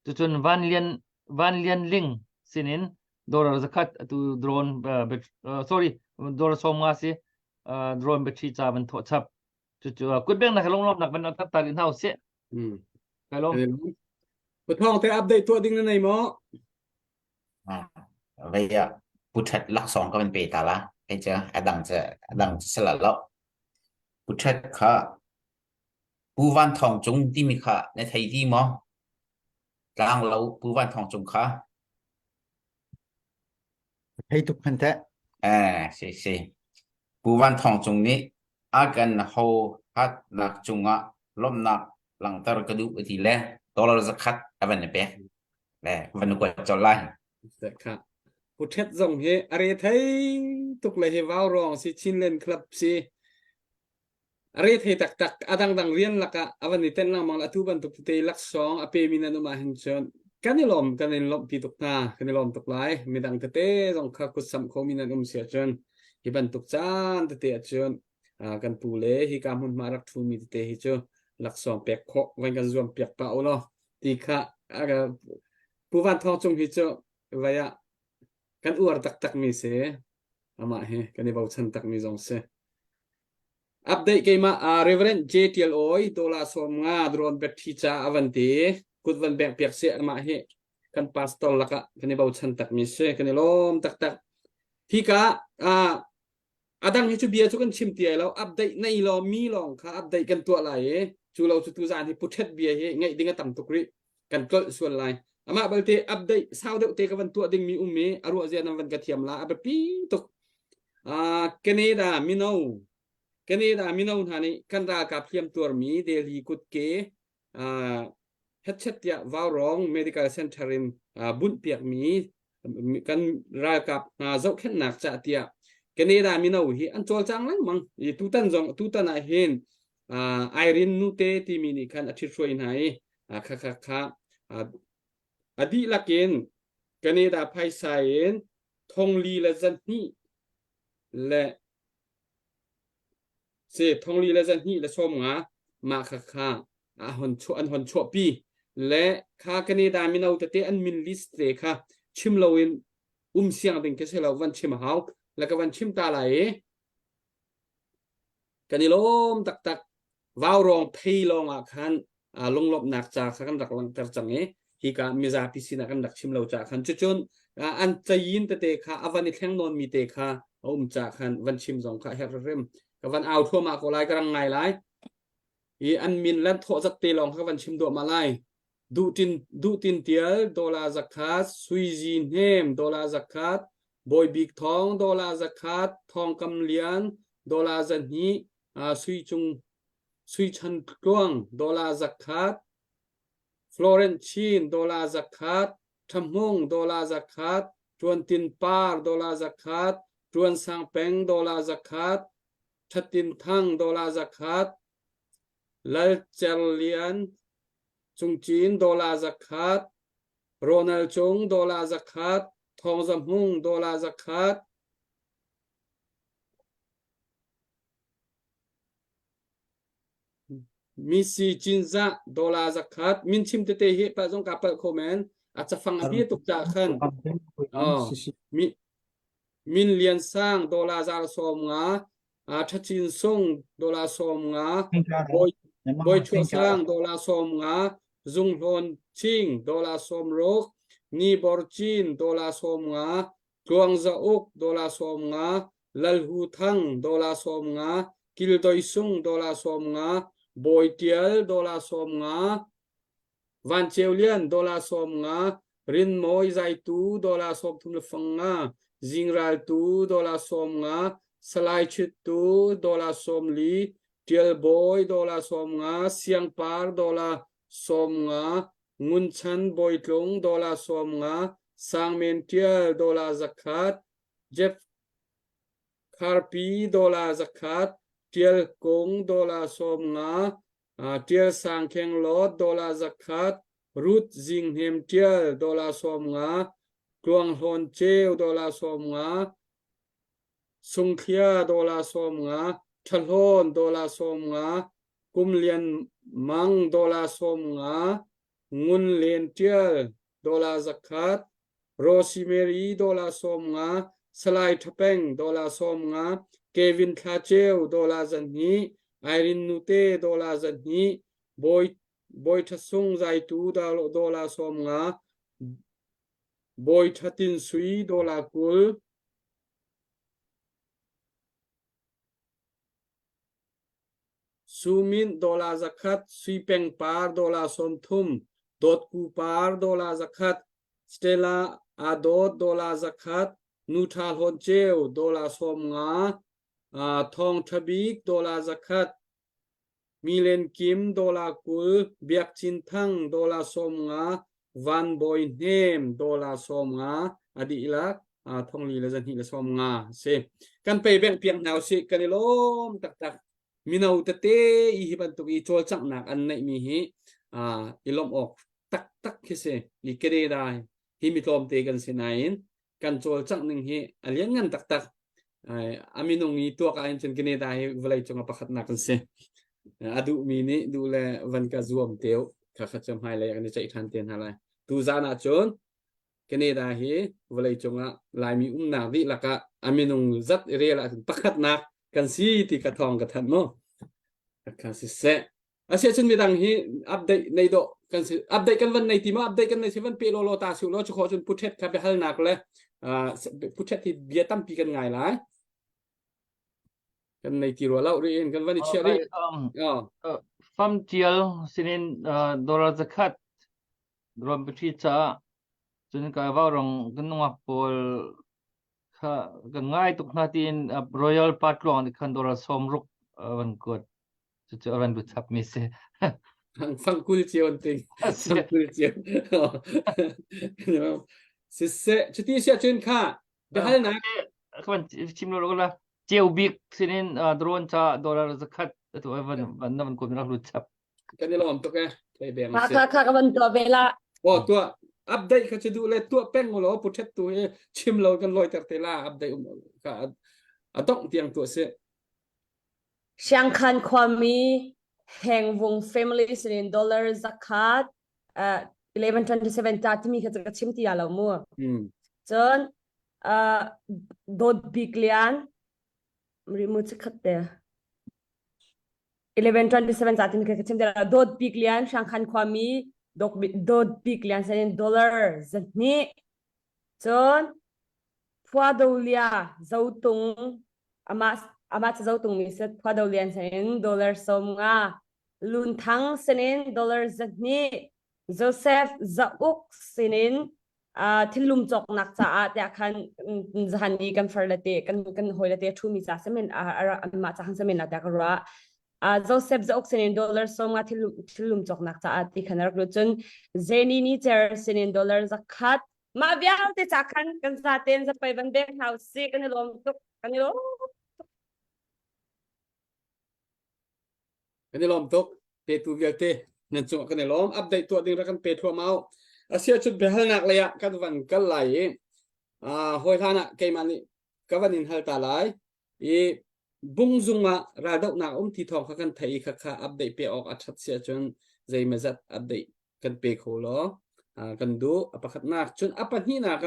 cucun van lian van lian ling sinin dollar zakhat atu drone sorry dollar som nga si drone battery ca van thawh chap cucu kutbeng nak lunglawm nak van tak ta rih hna usih kai lawm Pathawng te update tuah ding na nei maw? Vei ah puthat laksawng ka van pe ta la. Hei cu a dang cu a dang cu si la lo. Puthat kha Pu Van Thawng Cung timi kha na thei ti maw? Tlang lo Pu Van Thawng Cung kha. Thei tuk hman teh. Eh, si si. Pu Van Thawng Cung nih a kan ho hatnak cungah lawmhnak langhter ka duh a ti le dollar zakhat a van i pek. Le van kuat col lai. Kha. Pu Thet zong hi a re thei tuk le hi vau rong si Chinland Club si A re thei taktak. A dangdang rian lakah a van i tenh lengmang le atu bantuk tete laksawng a pemi nan um ahhin cun kan i lawm, kan in lawmhpi tuk hna. Kan i lawm tuk lai. Midang tete zong kha kutsamh khomi nan um si ahcun hi bantuk caan tete ahcun kan pu le hika hmunhma rak ṭhumi tete hi cu laksawng pek khawh van kan zuam piak pah u law ti kha Pu Van Thawng Cung hi cu vai ah kan uar taktakmi si. Amah hi kan i bochan takmi zong si. Update keimah uh, Reverend J. Tial Oi dola 50 drone battery ca avan ti kut van bek piak si amah hi kan pastor lakah kan i bochan takmi si kan i lawm taktak hika uh, adang hi cu bia cu kan chim ti ai lo update nei lo mi lawng kha update kan tuah lai i cu lo cu tu zan hi puthet bia hi ngaih ding a tam tuk rih kan tlolh sual lai amah balte update sau deuh te ka van tuah ding mi um i a ruah zia nan van ka thiam la a biapi tuk uh, Canada mino Canada mino hna nih kan ralkap hliam tuarmi Delhi kutke uh, hetchet tiah Vaurong Medical Center in uh, bunh piakmi kan ralkap hna zohkhenhnak cah tiah Canada mino hi an cawlcang lengmang i tutan zong tutan ah hin uh, Irene Nute timi nih khan a ṭhithruai hna i uh, kha kha kha uh, a dihlak in Canada phaisa in thongli le zahnih le si thongli le zahnih le 50 mah kha kha a hon chuah an hon chuahpi le kha Canada mino tete an min list te kha chim loin um siang ding khi si lo van chim a hau le ka van chim ta lai i kan i lawm taktak vaurawng phei lawng ah khan lunglawmhnak ca kha kan rak langhter cang i hika mizapi sinah kan rak chim lo ca khan cucun an cayin tete kha a van i thleng nawn mi te kha a um ca khan van chim zong kha herh hrim ka van au thluahmah ko lai ka rang ngai lai i an min lan thawh zat te lawng kha ka van chim duahmah lai duhtin duhtin tial dola zakhat suizi hnem dola zakhat Bawibik Thawng dola zakhat Thawngkam Lian dola zahnih Sui Cung Sui Chan Tluang dola zakhat Florence Chin dola zakhat Ṭhahmung dola zakhat Ṭuan Tin Par dola zakhat Ṭuan Sang Peng dola zakhat Ṭhatin Thang dola zakhat Lal Cer Lian Cungcin dola zakhat Ronald Cung dola zakhat Thawng Za Hmung dola zakhat Misi Cinzah dola zakhat min chim tete hi pa zong ka palh kho men a cafang a bia tuk ca khan oh mi Min Lian Sang dola zar 50 Ṭhacin Sung dola 50 Bawi Bawi Chuah Sang dola 50 Zung Hlawn Ching dola 60 Ni Bor Cin dola 50 Tluang Za Uk dola 50 Lal Hu Thang dola 50 Kil Doi Sung dola 50 Bawi Tial dola 50 Van Ceu Lian dola 50, Rinmawi Zaitu dola 35, Zingraltu dola 50, Salai Chittu dola 40, Tial Bawi dola 50, Siangpar dola 50, Ngun Chan Bawitlung dola 50, Sangmen Tial dola 100, Jeff Kharpi dola 100, Tial Kung dola 50, Ṭial Sang Khenglawt dola 100, Ruth Zing Hnem Ṭial dola 50, Tluang Hlawn Ceu dola 50, Sungthlia dola 50, Ṭhahlawn dola 50, Kum Lian Mang dola 50, Ngun Len Ṭial dola 100, Rosemary dola 50, Salai Ṭhapeng dola 50, Kevin Thla Ceu dola 200, Irene Nute dola 200, Bawi Bawi Ṭha Sung Zaitu dola 50, Bawi Ṭha Tin Sui dola 20, Sumin dola 100, Sui Peng Par dola 30, Dawtku Par dola 100, Stella Adawt dola 100, Nu Ṭha Hlawn Ceu dola 50, Thawng Ṭha Bik dola 100, Milen Kim dola 20, Biak Cin Thang dola 50, Van Bawi Hnem dollar 50 a dihlak thongli le zahnih le 50 si. Kan pei beng piak hna usih kan i lawm taktak. Mino tete i hi bantuk i cawlcanghnak an neihmi hi i lawmh awk taktak khi si. I Canada hi mi tlawmte kan si nain kan cawlcangh ning hi a lianngan taktak. A minung i tuak ahhin cun Canada hi vawlei cung ah pakhatnak kan si. A duhmi nih duh le van ka zuam teu kha kha cu hmailei kan i ceih ṭhan te hna lai. Tu zan ah cun Canada hi vawlei cung ah Laimi umnak dihlak ah a minung zat i rel ahcun pakhatnak kan si ti ka thawng ka thanh mu. Kha siseh. Asiahcun midang hi update nei dawh kan si update kan van nei ti ma update kan nei si van pe law law ta siu law cu khawh cun puthet kha biahalnak le puthet hi bia tampi kan ngai lai kan nei ti rua lo ri in kan van i chiah rih fam tial sinin dollar zakhat rom patri cha cun ka va rong kan nungak pawl kha kan ngai tuk hna tiin royal patluang ni khan dollar som ruk van kuat Cucu a ran lut chapmi si. Fang kul cio an ting. Fang kul cio. Siseh, cuti siah cun kha biahalnak. Kan chim lo la ceu bik sinin drone ca dollar zakhat atu van van na van kun rak lut chap. Kan i lawm tuk eh. Thei beng Kha kha kha ka van tuah ve la. Oh tuah update kha chu duh le tuah peng lo pu thet tu hi chim lo kan loi ter te la update um ka adong tiang tuah si. Siangkhan khuami Hengvung family sinin dollar zakhat uh, 1127 ta timi kha ka chim ti lo mu. Mm. Cun uh, Dawt Bik Lian rimu chikhat te 1127 ta timi kha ka chim ti lo Dawt Bik Lian Siangkhan khuami Dawt Bik Lian sinin dollar zahnih cun Phuadolia Zotung amah amah cu Zotung mi si Phuadolian sinin dollar 50 Lunthang sinin dollar 200 Joseph Zauk sinin uh, thillum cawknak caah tiah khan zahan i kan far le te kan kan hawi le te thu mi ca semen anmah ca khan semen la tiah ka ruah uh, Joseph Zauk sinin dollar 50 thillum thillum cawknak caah ti khan rak lut cun Zeni ni cer sinin dollar zakhat Mah vialte ca khan kan zaten zapai van bek hna usih kan i lawm tuk kan i lawm tuk. Kan i lawm tuk petu vialte nan cungah kan i lawm update tuah ding rak kan pe thluahmah asia cun biahalnak lei ah kan van kal lai i hawi hlan ah keimah nih ka van in hal ta lai i bungzung ah raldohnak um ti thawng kha kan theih i khakha update pe awk a ṭhat si ahcun zeimazat update kan pe kho law kan duh a pakhatnak cun a pahnihnak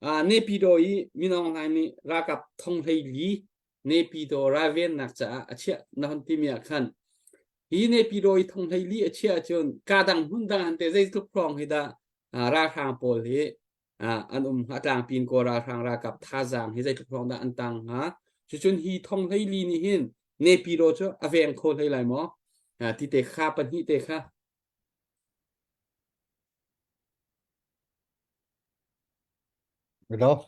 ah Nepidaw i Min Aung Hlaing nih ralkap thong 14 Nepidaw ralvennak caah a chiah na hon timi ah khan hi Nepidaw i thong 14 a chiah ahcun ka dang hmun dang han te zeitluk hrawng hi dah ralhrang pawl hi an um hnga tlangpi in kawl ralhrang ralkap thazaang hi zeitluk hrawng dah an tang hnga cucun hi thong 14 nih hin Nepidaw cu a veng kho hlei lai maw ti te kha pahnih te kha Hello.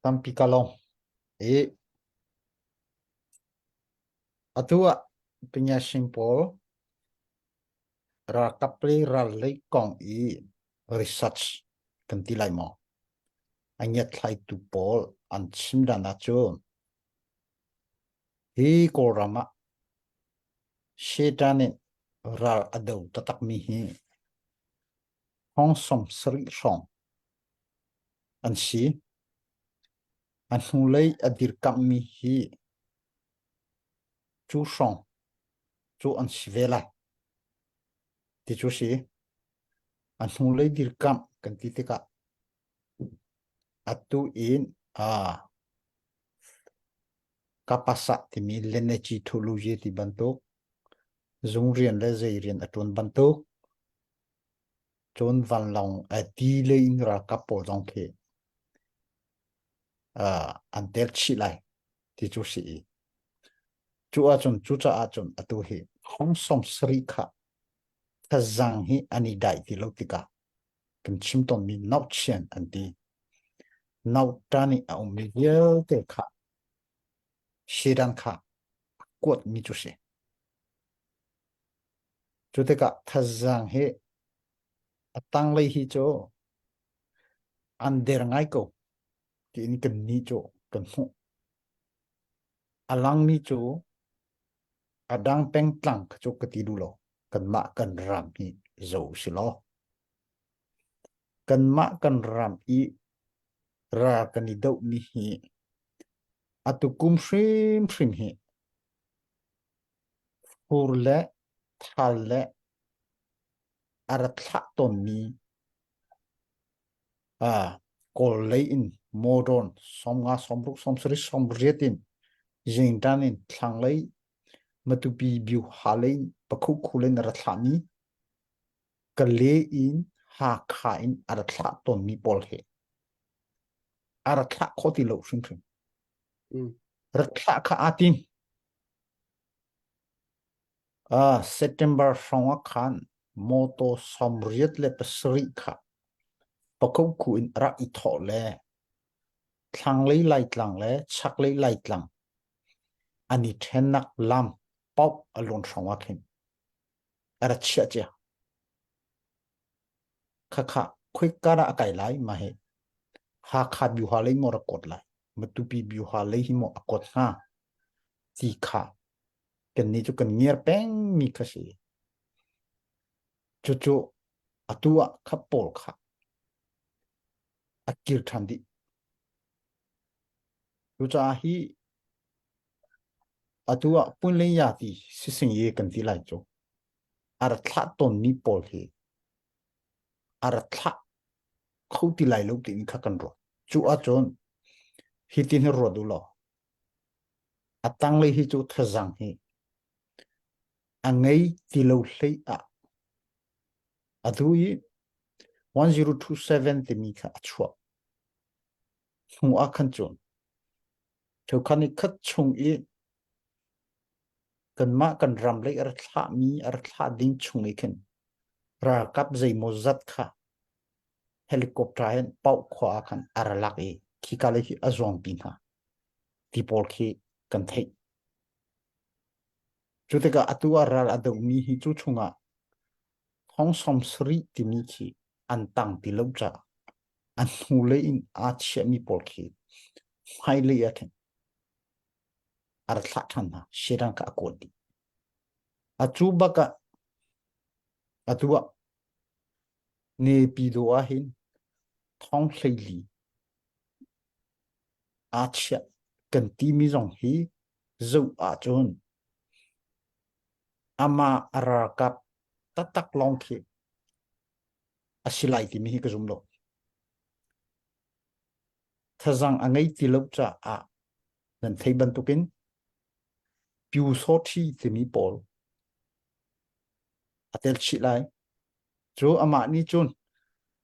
Tampi ka lawm. I atu ah Pinyashin pawl ralkap le ral lei kong i research kan ti lai maw? A ngiatthlaitu pawl an chim dan ahcun hi Kawlram ah Satan nih ral a do taktakmi hi thong 70 hrawng an si. A hnulei a dirkamhmi hi cu hrawng cu an si ve lai ti cu si. A hnulei dirkamh kan ti tikah atu in aa Kapasa timi Lenechi Thuluji ti bantuk zung rian le zei rian a ṭuan bantuk cun vanlawng ti lei in ralkap pawl zong khi an tel chih lai ti cu si i cu ahcun cucaah cun atu hi thong 70 kha thazang hi an i dai ti lo tikah kan chim tawnmi nauchian an ti nauta nih a ummi vialte kha Satan kha a kuatmi cu si. Cu tikah thazaang hi. A tanglei hi cu an der ngai ko tiin kan nih cu kan hmuh. A langmi cu a dang pengtlang kha cu ka ti duh lo. Kanmah kan ram hi zo si law. Kanmah kan ram i ral kan i dohmi hi atu kum hrimhrim hi fur le thal le a ra thlah tawnmi Kawl lei in mawṭawn 50, 60, 70, 80 in Zingtan in thlanglei Matupi Byuha lei in Pakhukhu lei in a ra thlahmi Kale in Hakha in a ra thlah tawnmi pawl hi a ra thlah khawh ti lo hrimhrim. Ra thlah kha aa tim. September hrawng ah khan mawtaw 87 kha Pakokku in a rak i thawh le thlanglei Laitlang le chaklei Laitlang an i ṭhennak lam paoh a lawn hrawng ah khin a ra chiah cia. Khakha khoika dah a kai lai mah hi Hakha Byuha lei maw rak kawt lai Matupi Byuha lei hi maw a kawt hnga ti kha kannih cu kan ngiar pengmi kha si. Cucu atu ah kha pawl kha a kir ṭhan dih. Cucaah hi atu ah punlenya ti sising ye kan ti lai cu a ra thlah tawnmi pawl hi a ra thlah kho ti lai lo tiin kha kan ruat. Cu ahcun hitin hi ruat u law A tanglei hi cu thazaang hi a ngei ti lo hlei ah atu i 1027 timi kha a chuah hnu ah khan cun cheukhat nih khat chung i kanmah kan ram lei a ra thlahmi a ra thlah ding chung i khin ralkap zeimawzat kha helicopter hin pauh khua ah khan a ra lak i khika lei khi a zuangpi hna ti pawl khi kan theih. Cu tikah atu ah ral a domi hi cu chungah thong som sarih timi khi an tang ti lo caah a hnulei in aa chiahmi pawl khi hmailei ah khin a ra thlah ṭhan hna. Satan kha a kawl dih. Atu bak ah atu ah Nepidaw ah hin thong 14 aa chiah kan timi zong hi zoh ahcun amah a ralkap taktak lawng khi a si lai timi hi ka zum lo. Thazang a ngei ti lo caah nan thei bantukin Pyusawṭhi timi pawl a tel chih lai. Cu amah nih cun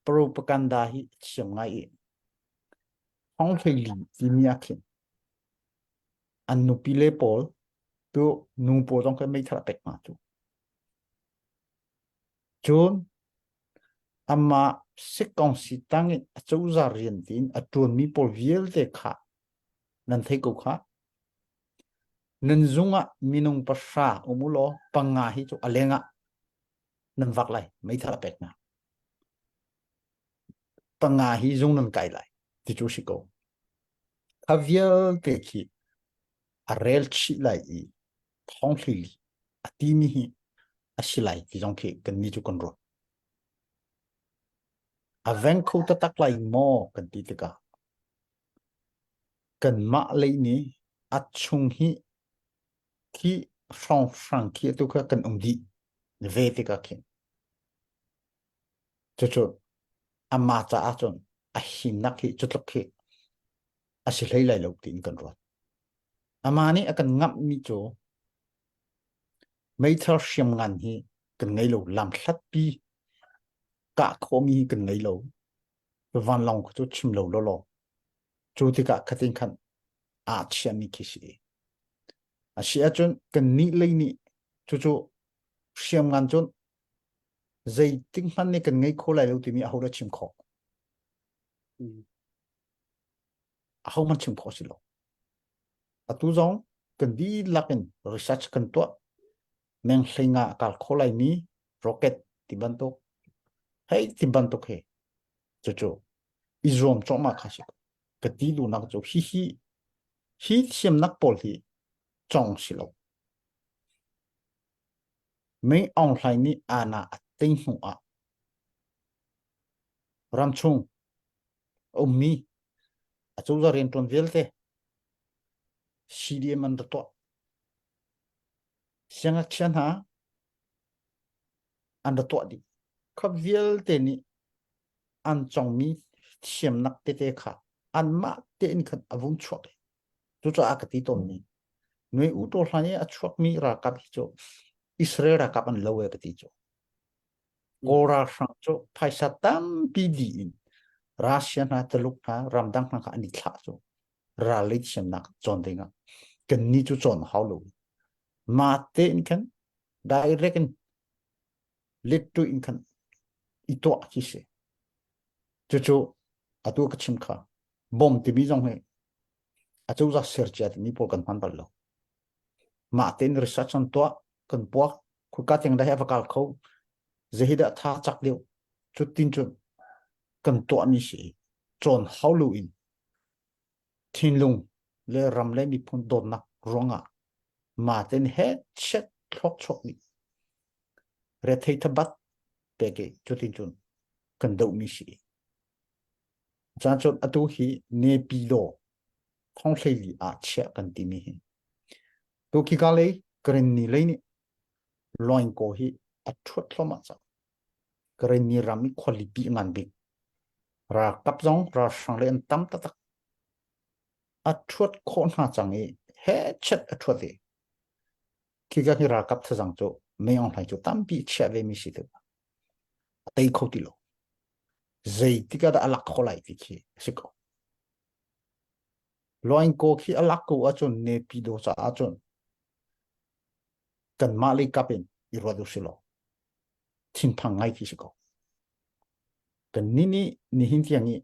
propaganda hi a thiam ngai i thong 14 timi ah khin an nupile pawl tu nu pawl zong kha meithal a pek hna cu. Cun amah sikkongsi tang in a cozah rian tiin a ṭuanmi pawl vialte kha nan thei ko kha. Nan zung ah minung pahra um u law panga hi cu a leng ah nan vak lai meithal a pek hna. Panga hi zung nan kai lai ti cu si ko. Kha vialte khi a rel chih lai i thong hlili a timi hi a si lai ti zong khi kan ni cu kan ruat. A veng kho taktak lai maw kan ti tikah kanmah lei nih a chung hi khi hrawnghrang khi atu kha kan um dih ve tikah khin cucu amah caah cun a himnak hi cutluk khi a si hlei lai lo tiin kan ruat. Amah nih a kan ngamhmi cu meithal hriamngan hi kan ngei lo lamhlatpi kah khawhmi hi kan ngei lo vanlawng cu chim lo lawlaw cu tikah khatin khan aa chiami khi si a si ahcun kan nih lei nih cucu hriamngan cun zeitik hmanh nih kan ngei kho lai lo timi aho dah chim khawh aho hmanh chim khawh si lo atu zong kan dihlak in research kan tuah meng hleinga a kal kho lai mi rocket ti bantuk. Hei ti bantuk he cucu i zuam cuahmah kha si ka ti duhnak cu hi hi hi thiamnak pawl hi cong si lo. Mei Aung Hlaing nih ana a tei hnu ah ramchung a ummi acozah rianṭuan vialte CDM an ra tuah. Siangngakchia hna an ra tuah dih. Kha vialte nih an congmi thiamnak tete kha anmah tein khan a vung chuak i cucaah ka ti tawnmi Nui U Taw Hlan i a chuakmi ralkap hi cu Israel ralkap an lo e ka ti cu. Kawl ralhrang cu phaisa tampi dih in Russia hna Tuluk hna ramdang hna kha an i thlah cu ral lei thiamnak cawn dingah kannih cu cawn hau lo. Mah tein khan direct in let tu in khan i tuah khi si. Cucu atu ka chim kha bom timi zong hi acozah ser cia timi pawl kan hman bal lo. Mah tein research an tuah kan puak khuka tiang dah hi a va kal kho zehi dah tha cak deuh cu tin cun kan tuahmi si cawn hau lu in thinlung le ram le miphun dawtnak ruangah mah tein he chet thlok chuak nih rethei thabat pek i cutin cun kan dohmi si. Caan cun atu hi Nepidaw thonghlei ah chiah kan timi hi. Tu khika lei Karenni lei nih Loingko hi a ṭhuat thluahmah cang. Karenni ram i khualipi ngan bik. Ralkap zong ralhrang lei an tam taktak. A ṭhuat khawh hna cang i he chet a ṭhuat i khika hi ralkap thazang cu Mei Aung Hlaing cu tampi chiah ve mi si tu. A tei kho ti lo. Zeitik ah dah a lak khawh lai ti khi a si ko. Loingko khi a lak ko ahcun Nepidaw caah cun kanmah lei kap in i ruat u si law thinphang ngai khi si ko. Kannih nih nihin tiang i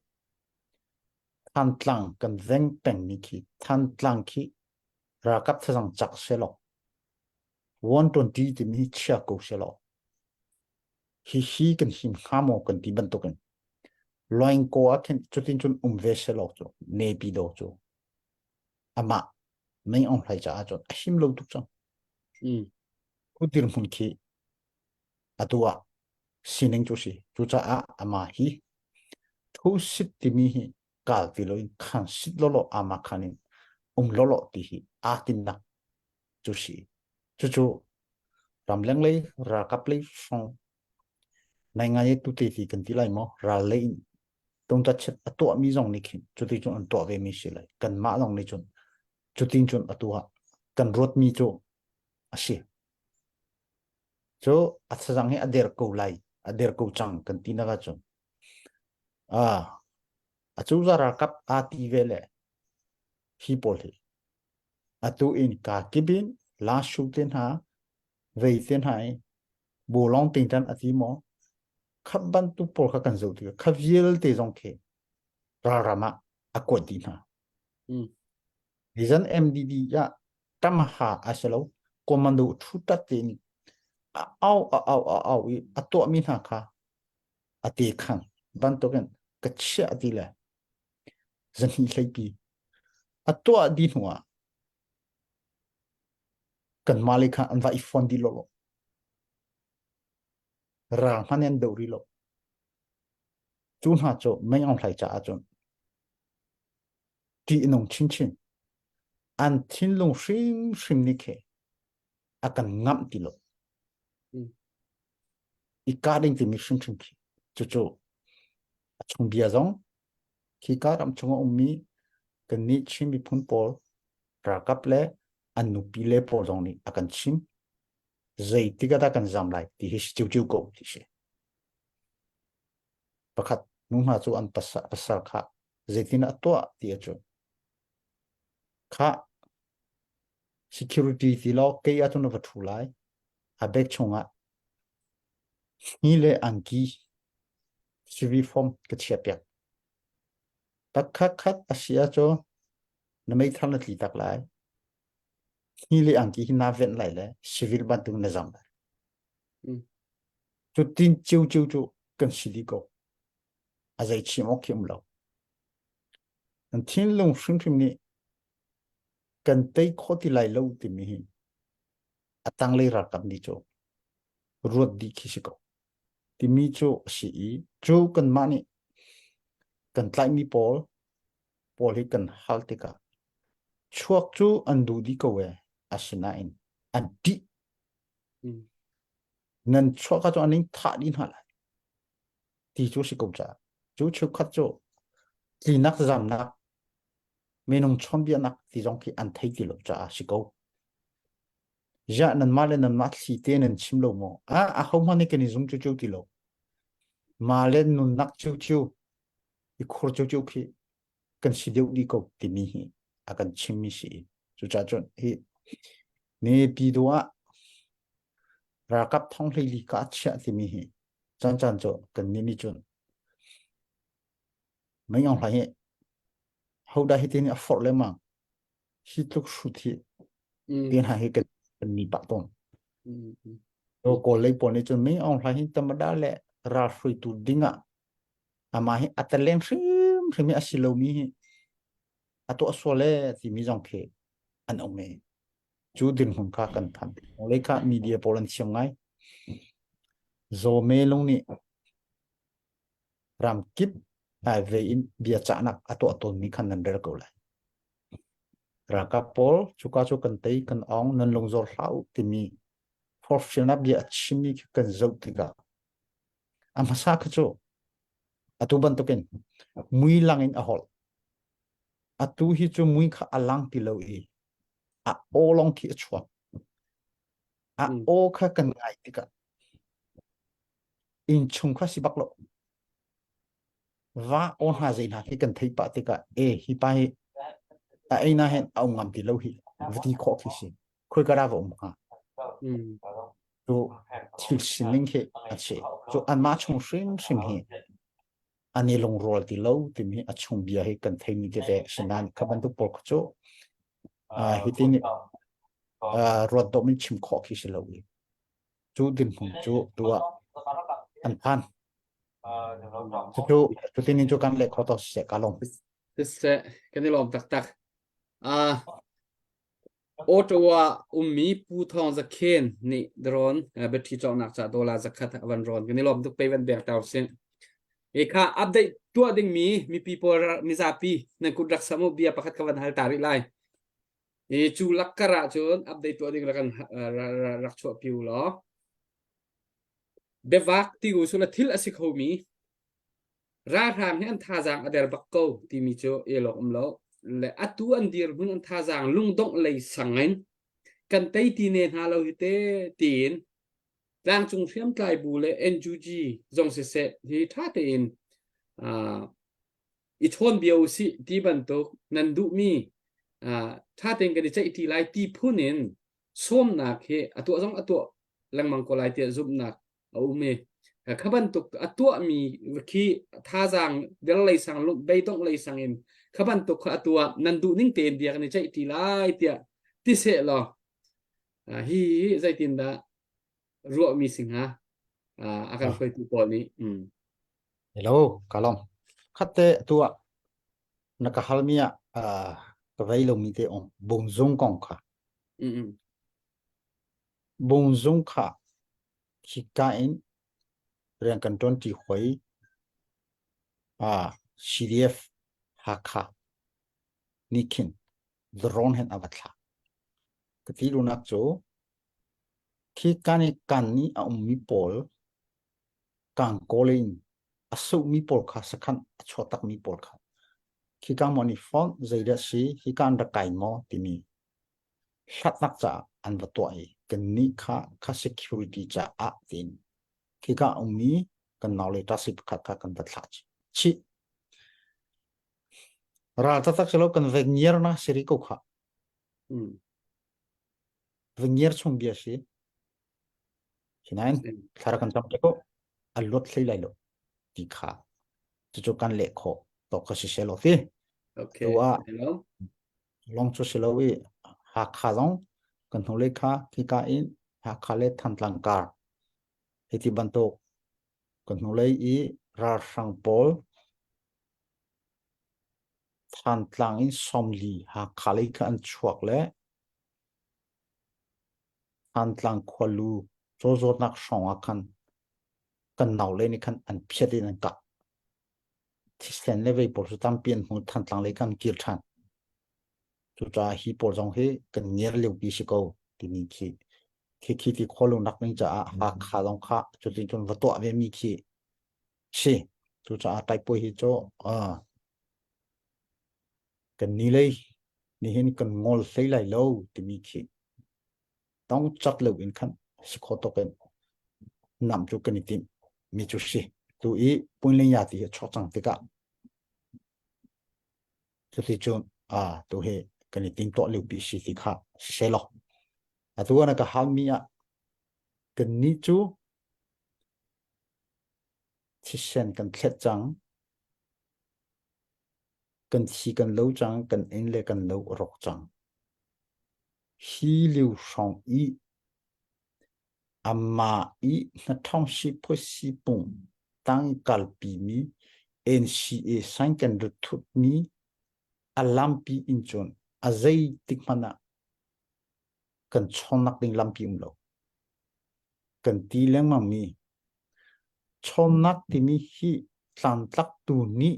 Thantlang kan veng pengmi khi Thantlang khi ralkap thazang cak selaw 120 timi hi chia ko selaw hihi kan him hnga maw kan ti bantukin Loingko ah khin cutin cun um ve selaw cu Nepidaw cu amah Mei Aung Hlaing caah cun a him lo tuk cang. Mm. Ku dirhmun khi atu ah sining cu si. Cucaah amah hi thu sit timi hi kal ti loin khan sit lolo ama khan in um lolo ti hi aa tinnak cu si. Cucu ramleng lei ralkap lei hrawng nai ngai tu te ti kan ti lai maw ral lei in tungta chet a tuah mi zong nih khin cuti cun an tuah ve mi si lai kanmah zong nih cun cutin cun atu ah kan ruat mi cu a si cu a thazang hi a der ko lai a der ko cang kan ti nak ahcun a a cu za ralkap aa ti ve le hi pawl hi atu in ka kibin la shu te hna vei te hna i bolong tingtan a ti maw kha bantuk pawl kha kan zoh tikah kha vialte zong khi ralram ah a kuat dih hna. Mm. Nizan MDD ah tamaha a si lo commando thu tat tein a au a au a au i a tuahmi hna kha a te khang bantukin ka chiah ti le zahnih hleipi a tuah dih hnu ah kanmah lei kha an va i fon dih lawlaw ral hmanh an doh rih lo cu hna cu Mei Aung Hlaing caah cun ṭih nung chinchin an thinlung hrimhrim nih khi a kan ngamh ti lo i kah ding timi hrimhrim khi cucu a chung bia zong khi ka ram chung a ummi kannih Chin miphun pawl ralkap le an nupi le pawl zong nih a kan chim zeitik ah dah kan zam lai ti hi si ciuciu ko ti si pakhat nu hna cu an pasal, pasal kha zeitin a tuah ti a cu kha security ti law kei ahcun na va thu lai a bag chungah hni le angki CV form ka chiah piak pakhat khat a si ahcun na meithal na tli tak lai Hi le angki hi naa venh lai le civil bantuk na zam lai. Mm. Cu tin ciu ciu cu kan si dih ko. A zei chim awk khi um lo. Kan thinlung hrimhrim nih kan tei kho ti lai lo timi hi a tanglei ralkap nih cu ruat dih khi si ko. Timi cu a si i cu kanmah nih kan tlaihmi pawl pawl hi kan hal tikah chuak cu an duh dih ko e asinain an ṭih. Nan chuah kha cu an in thah dih hna lai ti cu si ko caah cu cheukhat cu tlinak zamnak minung chawnbiaknak ti zong khi an thei ti lo caah si ko. Ziah nanmah le nanmah thli te nan chim lo maw? Ah, ahohmanh nih kan i zum cucu ti lo. Mah le nunnak cucu i khur cucu khi kan si deuh dih ko timi hi a kan chimmi si i cucaah cun hi Naypyidaw ah ralkap thong 14 ka chiah timi hi caan caan cu kan nih nih cun Mei Aung Hlaing hi hodah hi ti nih a forh lengmang hi tluk hrut hi ti hna hi kan kan ni pah tawn. To kawl lei pawl nih cun Mei Aung Hlaing hi tamada le ral hruaitu ding ah amah hi a taleng hrimhrim hi a si lomi hi a tuah sual e timi zong khi an um i cu dirhmun kha kan phan. Lei kha media pawl an thiam ngai. Zawme lung nih ramkip ve in bia cahnak a tuah tawnmi khan nan rel ko lai. Ralkap pawl cuka cu kan tei kan ong nan lungzor hlah u timi forhfialnak bia a chimmi khi kan zoh tikah a hmasa kha cu atu bantukin mui lang in a holh. Atu hi cu mui kha a lang ti lo i a aw lawng khi a chuak. A aw kha kan ngai tikah innchung kha si bak lo. Va aw hna zei hna khi kan theih pah tikah e hi pa hi a ei na hen a um ngam ti lo hi va ti khawh khi si. Khoi ka ra va um hnga. Cu thil sining khi a si. Cu anmah chung hrimhrim hi an i lungrual ti lo timi a chung bia hi kan theimi tete sinan kha bantuk pawl kha cu hitin ruat dawh min chim khawh khi si lo i cu dinhmun cu tuah an phan cu cu tinin cu kan leh kho to siseh ka lawm siseh kan i lawm taktak Ottawa ummi Pu Thawng Za Khen nih drone battery cawknak ca dollar zakhat a van rawn. Kan i lawm tuk pei van beng tau sin. E kha update tuah dingmi mipi pawl mizapi nan kut rak sam u bia pakhat ka van hal ta rih lai. E cu lakkar ah cun update tuah ding rak kan rak chuah pi u law. Biavak ti u sula thil a si khomi Ralhrang hi an thazaang a der bak ko timi cu el awk um lo. Le atu an dirhmun an thazaang lungdongh lei sang in kan tei ti ne hna lo hi te tiin tlangcung hriamtlai bu le NUG zong siseh hi ṭha tein uh, i chawn bia u sih ti bantuk nan duhmi uh, ṭha tein kan i ceih ṭi lai ti phun in sawmnak hi a tuah zong a tuah lengmang ko lai tiah zumhnak a um i kha bantuk a tuahmi khi thazaang der lei sang beidongh lei sang in kha bantuk kha a tuah nan duh ning tein bia kan i ceih ti lai tiah ti seh law hi zeitindah ruahmi si hnga a kan hruaitu pawl nih Hello kalong khatte tuah na ka halmi ah ka vei lomi te ong bungzung kong kha bungzung kha Hika in rian kan ṭuanṭi hoi. CDF Hakha nih khin drone hen a va thlak. Ka ti duhnak cu khika nih kan nih a ummi pawl kangkawl in a suhmi pawl kha sakhan a chuah takmi pawl kha khika maw nih phone zeidah si hika an rak kai maw timi hlatnak caah an va tuah i kannih kha kha security caah tiin khika ummi kan naule ṭasi pakhat kha kan va thlah chih. Ral taktak si lo kan va ngiar na si rih ko kha. Va ngiar chung bia si. Sinain thlara kan cam te ko a luat hlei lai lo ti kha cucu kan leh khawh tawk kha si seh lo ti. Okay. Tu ah Lawng cu si lo i Hakha zong kan hnulei kha khika in Hakha le Thantlang kar hiti bantuk. Kan hnulei i ralhrang pawl Thantlang in 40 Hakha lei kha an chuak le Thantlang khualu cawzawtnak hrawng ah khan kan naule nih khan an phiat in an kah. Thisen le vei pawl cu tampi an hmu Thantlang lei kan kir ṭhan. Cucaah hi pawl zong hi kan ngiar liopi si ko timi khi khi khi ti khualu nak ding caah Hakha zong kha cutin cun va tuah ve mi khi si. Cucaah Taipuai hi cu uh, kan ni lei nihin kan ngol hlei lai lo timi khi tong cat lo in khan si kho tok in nam cu kan i tim mi cu si. Tu i puinling ya ti hi chuak cang tikah Cuticun aa tu hi kan i timtuah liopi si ti kha si seh law. Atu ah na ka halmi ah kannih cu thisen kan thlet cang, kan thi kan lo cang, kan inn le kan lo a rawk cang. Hi lio hrawng i Amah i hnaṭhawngsi phuaisi pung tang i kalpimi NCA sign kan rat thutmi a lampi in cun a zeitik hmanh ah kan chawnnak ding lampi um lo. Kan ti lengmangmi chawnnak timi hi tlangtlaktu nih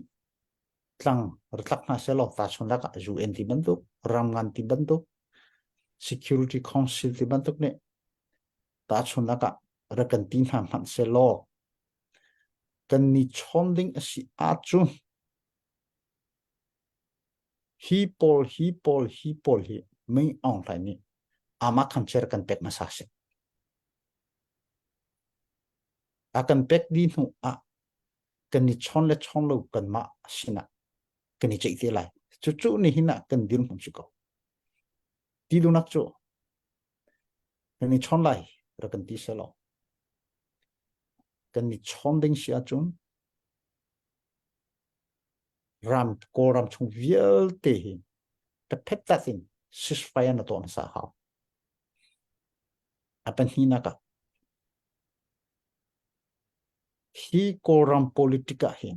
tlang ra tlak hna sehlaw tahchunhnak ah UN ti bantuk, ramngan ti bantuk, Security Council ti bantuk nih tahchunhnak ah rak kan ti hna hmanh sehlaw kan ni chawn ding a si ahcun hi pawl hi pawl hi pawl hi Ming Aung Hlaing nih amah khan chair kan pek hmasa sih. A kan pek dih hnu ah kan i chawn le chawn lo kanmah sinah kan i ceih te lai. Cucu nihin ah kan dirhmun si ko. Ti dunak cu kan i chawn lai rak kan ti selaw kan i chawn ding si ahcun ram Kawlram chung vialte hi taphet in ceasefire na tuah hmasa hau. A pahnihnak ah Hi Kawlram politic ah hin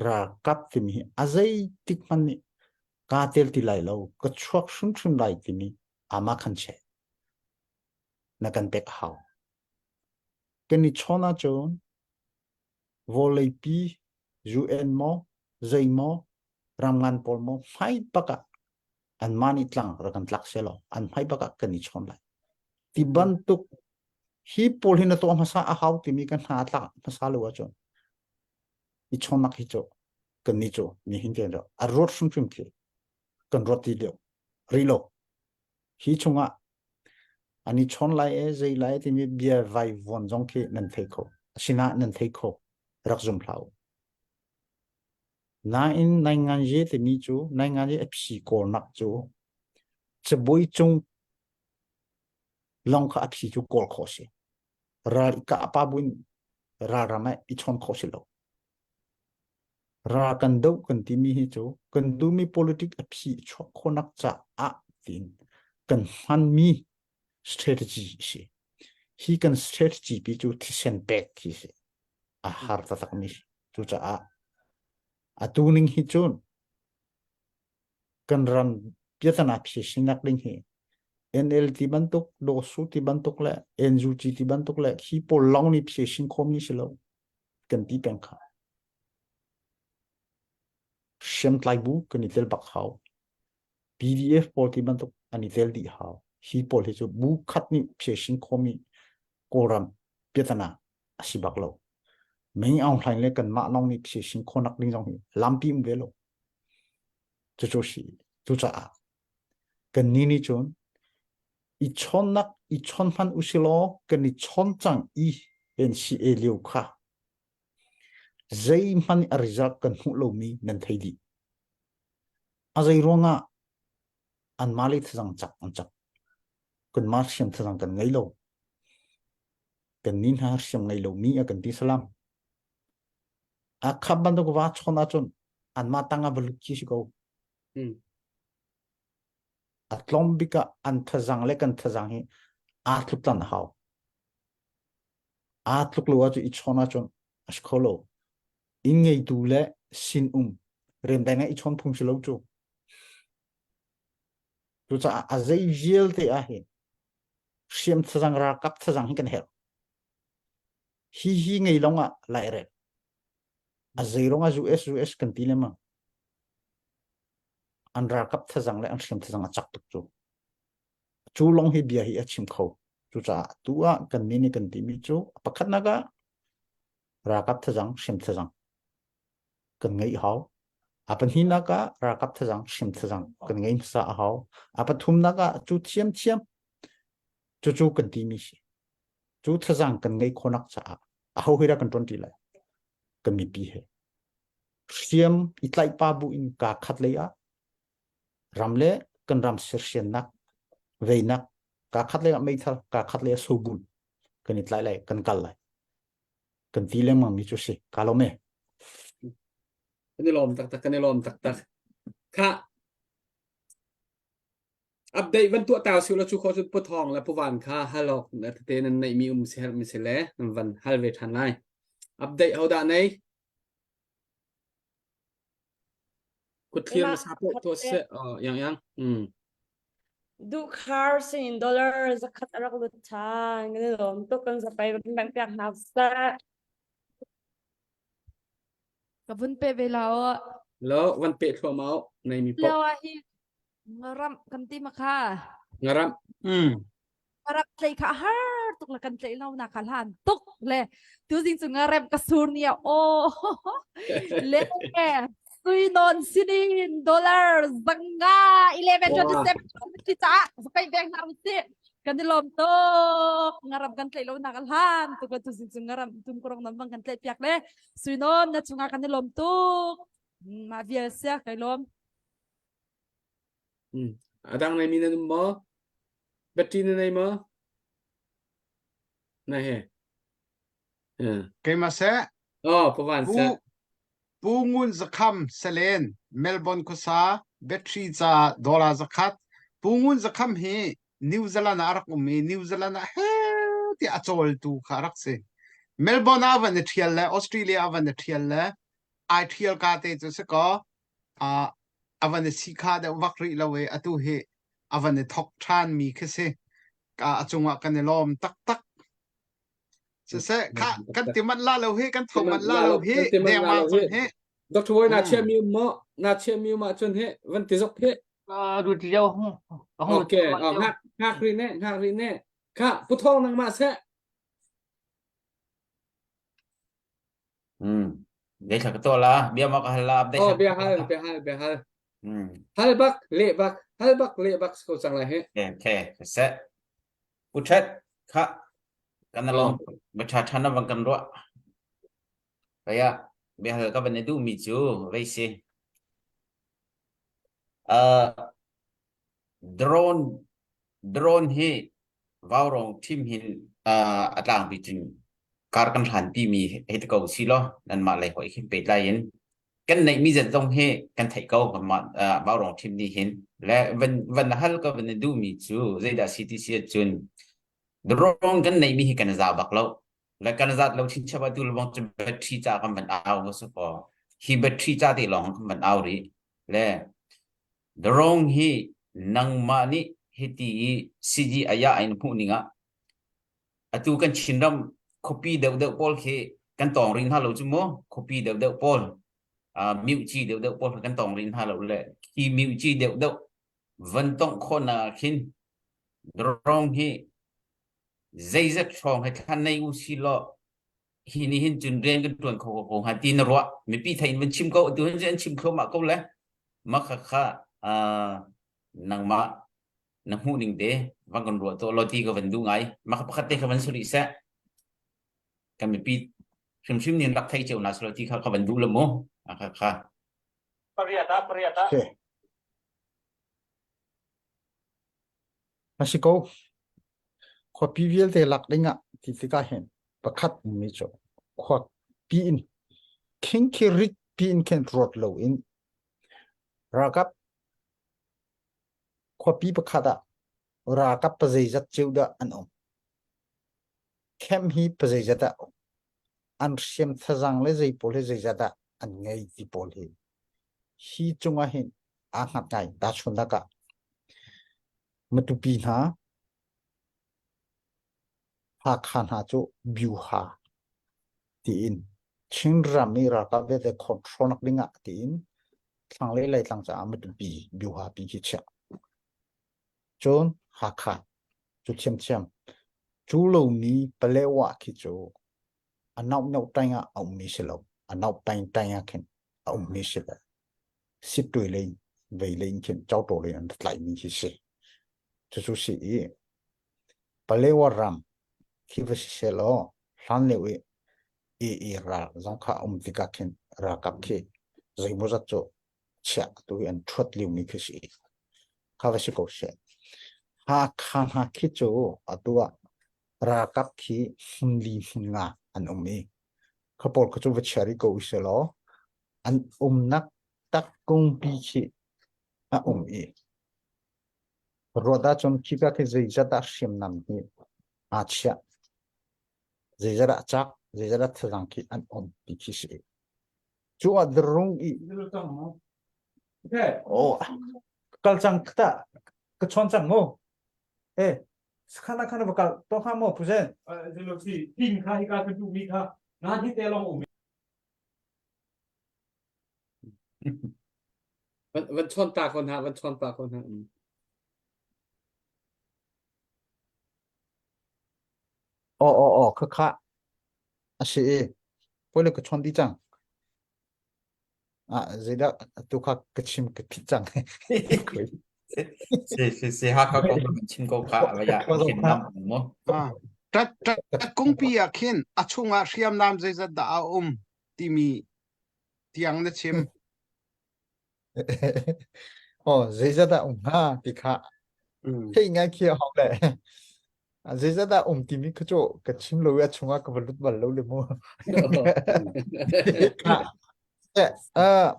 ralkap timi hi a zeitik hmanh nih kaa tel ti lai lo, ka chuak hrimhrim lai timi amakhan che na kan pek a hau. Kan i chawn ahcun vawleipi UN maw, zei maw, ramngan pawl maw hmai bak ah anmah nih tlang rak kan tlak selaw an hmai bak ah kan i chawn lai. Ti bantuk hi pawl hi na tuah hmasa a hau timi kan hna tlak hmasa lo ahcun i chawnnak hi cu kan ni cu nihin tiang cu a ruat hrimhrim khi kan ruat ti lio rih lo hi chungah ani chawn lai e zei lai timi bia vai vuan zong khi nan thei kho asina nan thei kho rak zum hlah u nain nai ngan ye timi cu nai ngan ye a phi kawlnak cu cabuai cung lawng kha a phi cu kawl khawh si. Ral i kah pa buin ralram ah i chawn khawh si lo. Ral kan doh kan timi hi cu kan duhmi politic a phi chuak khawhnak caah tiin kan hmanmi strategy a si. Hi kan strategy pi cu thisen pek khi si. A har taktak mi si. Cucaah atu ning hi cun kan ram piatana phisinnak ding hi NL ti bantuk Dosu ti bantuk le NUG ti bantuk le hi pawl lawng nih phisin khomi si lo kan ti peng kha hriamtlai bu kan i tel bak hau PDF pawl ti bantuk an i tel dih hau hi pawl hi cu bu khat nih phisin khomi Kawlram piatana a si bak lo Ming Aung Hlaing le kanmah lawng nih phisin khonak ding zong hi lampi um ve lo Cucu si. Cucaah kannih nih cun i chawnnak i chawn hmanh usilaw kan i chawn cang i NCA lio kha zeihmanh a result kan hmuh lomi nan thei dih. A zei ruangah anmah le thazang cak an cak. Kanmah hriam thazang kan ngei lo. Kannih hna hriam ngei lomi a kan ti salam. A khap bantuk va chawn ahcun anmah tang ah va lut khi si ko. A tlawm bik ah an thazang le kan thazang hi aa tluk tlan a hau. Aa tluk lo ahcun i chawn ahcun. A si kho lo. Inn ngeitu le sinum remdai ngai i chawn phung si lo cu. Cucaah a zei vialte ah hin hriam thazang ralkap thazang hi kan herh. Hi hi ngei lawng ah lairel. A zei rong ah US US kan ti lengmang. An ralkap thazang le an hriam thazang a cak tuk cu. Cu lawng hi bia hi a chim kho. Cucaah tu ah kan nih nih kan timi cu pakhatnak ah ralkap thazang hriam thazang kan ngeih hau. A pahnihnak ah ralkap thazang hriam thazang kan ngei hmasa a hau. A pathumnak ah cu thiamthiam cucu kan timi si. Cu thazang kan ngeih khawhnak caah aho he dah kan ṭuan ṭi lai? Kan mipi he. Hriam i tlaih pa bu in kaa khat lei ah ram le kan ram sersiannak veinak kaa khat lei ah meithal kaa khat lei ah sobul kan i tlaih lai kan kal lai kan ti lengmang mi cu si ka lawm e kan i lawm taktak kan i lawm taktak kha update van tuah tau siu la chu kho chu pu thong le pu van kha halok na te nan nei mi um si her mi si le nan van hal ve than lai update ho dah nei Kut thlir hmasa poh tuah seh. Oh, yang yang. Mm. Duhkhar sin dollar zakhat a rak lut ṭhan. Kan i lawm tuk kan zapai kan bang piak hna seh. Ka vun pe ve la o. Lo, van pe thluahmah o. Nei mi Lio ah hi ngaram kan ti ma kha. Ngaram. Mm. Rak tlei kha har tuk le kan tlei lo na kha hlan tuk le tuzing cu ngarem ka sur ni a o le sui non sinin dollar zanga 1127 ti ca zapai beng na si kan i lawm tuk ngaram kan tlei lo na ka hlan tuk le tuzing cu ngaram tum kurong non bang kan tlei piak le sui non na chungah kan i lawm tuk ma vial sia kai lawm Mm. A dang nei mi nan um maw? Battery na nei maw? Na he. Yeah. Keimah seh. Oh, pawan Pu seh. Pu Ngun Zakham Selen Melbourne khuasa battery ca dollar zakhat Pu Ngun Zakham hi New Zealand ah a rak um i New Zealand ah he tiah a cawltu kha a rak si. Melbourne ah van i ṭhial le Australia ah van i ṭhial le ai ṭhial ka te cu si kaw uh, a van i sikha deuh vak rih lo i atu hi a van i thok ṭhan mi khi si. Ka a cungah kan i lawm taktak. Siseh, kha kan ti manh la lo hi, kan tho manh la lo hi, dengmang cun hi. Dr. Boy na chia mi um maw? Na chia mi um ahcun hi van ti zok hi. Rut lio hung. Okay, ngak ngak ri ne, ngak ri ne. Kha pu thong nangmah seh. Hmm. Dei thla ka to la bia ma ka hal la update Oh bia hal bia hal bia hal. Hmm. Hal bak le bak hal bak le bak ko cang lai he. Okay okay se. Pu thet kha kan along ba tha than na bang kan ruah. Kaya bia hal ka ban du mi cu vei si. Uh, drone drone hi vaurong thim hin uh, a tlangpi cun kar kan hlan pi mi hei ti ko si law nanmah lei hoi khin pehtlai in kan neih mi zat zong hi kan theih ko kanmah uh, vaurong thim nih hin le van van hal ka van duh mi cu zeidah si ti si ahcun drone kan neih mi hi kan za bak lo le kan zat lo chinchap atu lawng cu battery ca kan van au ka si ko hi battery ca te lawng kan van au rih le drone hi nangmah nih hiti i CG aya in hmuh ning ah atu kan Chinram khuapi deuhdeuh pawl khi kan tawng rih hna lo cu mu khuapi deuhdeuh pawl uh, miuci deuhdeuh pawl kan tawng rih hna lo le khi miuci deuhdeuh van tongh khawh na khin drone hi zeizat hrawng he thlan nei u si law hi ni hin cun rian kan tuan kho ko hnga ti na ruah mipi thei in van chim ko tu hin an chim thluahmah ko le ma kha kha uh, nangmah na hmuh ning te van kan ruah to lo ti ka van du ngai ma kha pakhat te kha van suri seh kan mipi hrimhrim nin rak thei cheu na slo ti kha ka van du lo mu kha kha pariat ah pariat ah Okay. A si ko. Khuapi vialte lak ding ah ti tikah hin pakhat mi cu khuapi in khingkhirit pi in khin ruat lo in ralkap khuapi pakhat ah ralkap pazeizat ceu dah an um. Camp hi pazeizat dah um. An hriam thazang le zei pawl hi zeizat dah an ngei ti pawl hi hi cungah hin aa hngat ngai. Tahchunhnak ah Matupi hna, Hakha hna cu Byuha tiin Chinram i ralkap vialte control nak ding ah tiin thlanglei Laitlang caah Matupi Byuha pi khi chiah. Cun Hakha cu thiamthiam. Cu lomi Palewa khi cu a nauh taing ah a ummi si lo. A nauh taing taing ah khin a ummi si lo. Sittui lei vei lei in khin Cawtaw lei an tlaihmi khi si. Cucu si i Palewa ram khi va si seh law hlan lio i AA ral zong kha a um tikah khin ralkap khi zeimawzat cu chiah tu hi an ṭhuat liomi khi si. Kha va si ko seh. Hakha hna khi cu atu ah ralkap khi hmunli hmun nga an um i kha pawl kha cu va chia rih ko usih law an umnak tak kungpi khi a um i ruat ahcun khika khi zeizat dah hriamnam hi aa chiah zeizat ah cak zeizat ah thazang khi an um ti khi si cu ah drung i Oh, kal cang ta ka chon cang mo eh khana khana va kal to kha mo puzen ting kha hi ka ka duh mi kha nga hi te long um Van chawn ta ko hna, van chawn ta ko hna. Aw aw aw kha kha a si i poi ka chawn di cang. Ah zeidah tu kha ka chim ka phit cang. Si si si Hakha kong kan chim ko kha va ya khin nam mo. Ah, tat tat kungpi ah khin a chungah hriamnam zeizat dah a um timi tiang na chim. Oh, zeizat dah um hnga ti kha thei ngai khi a hau le. Zeizat dah um timi kha cu ka chim lo i a chungah ka va lut bal lo le mu. Kha eh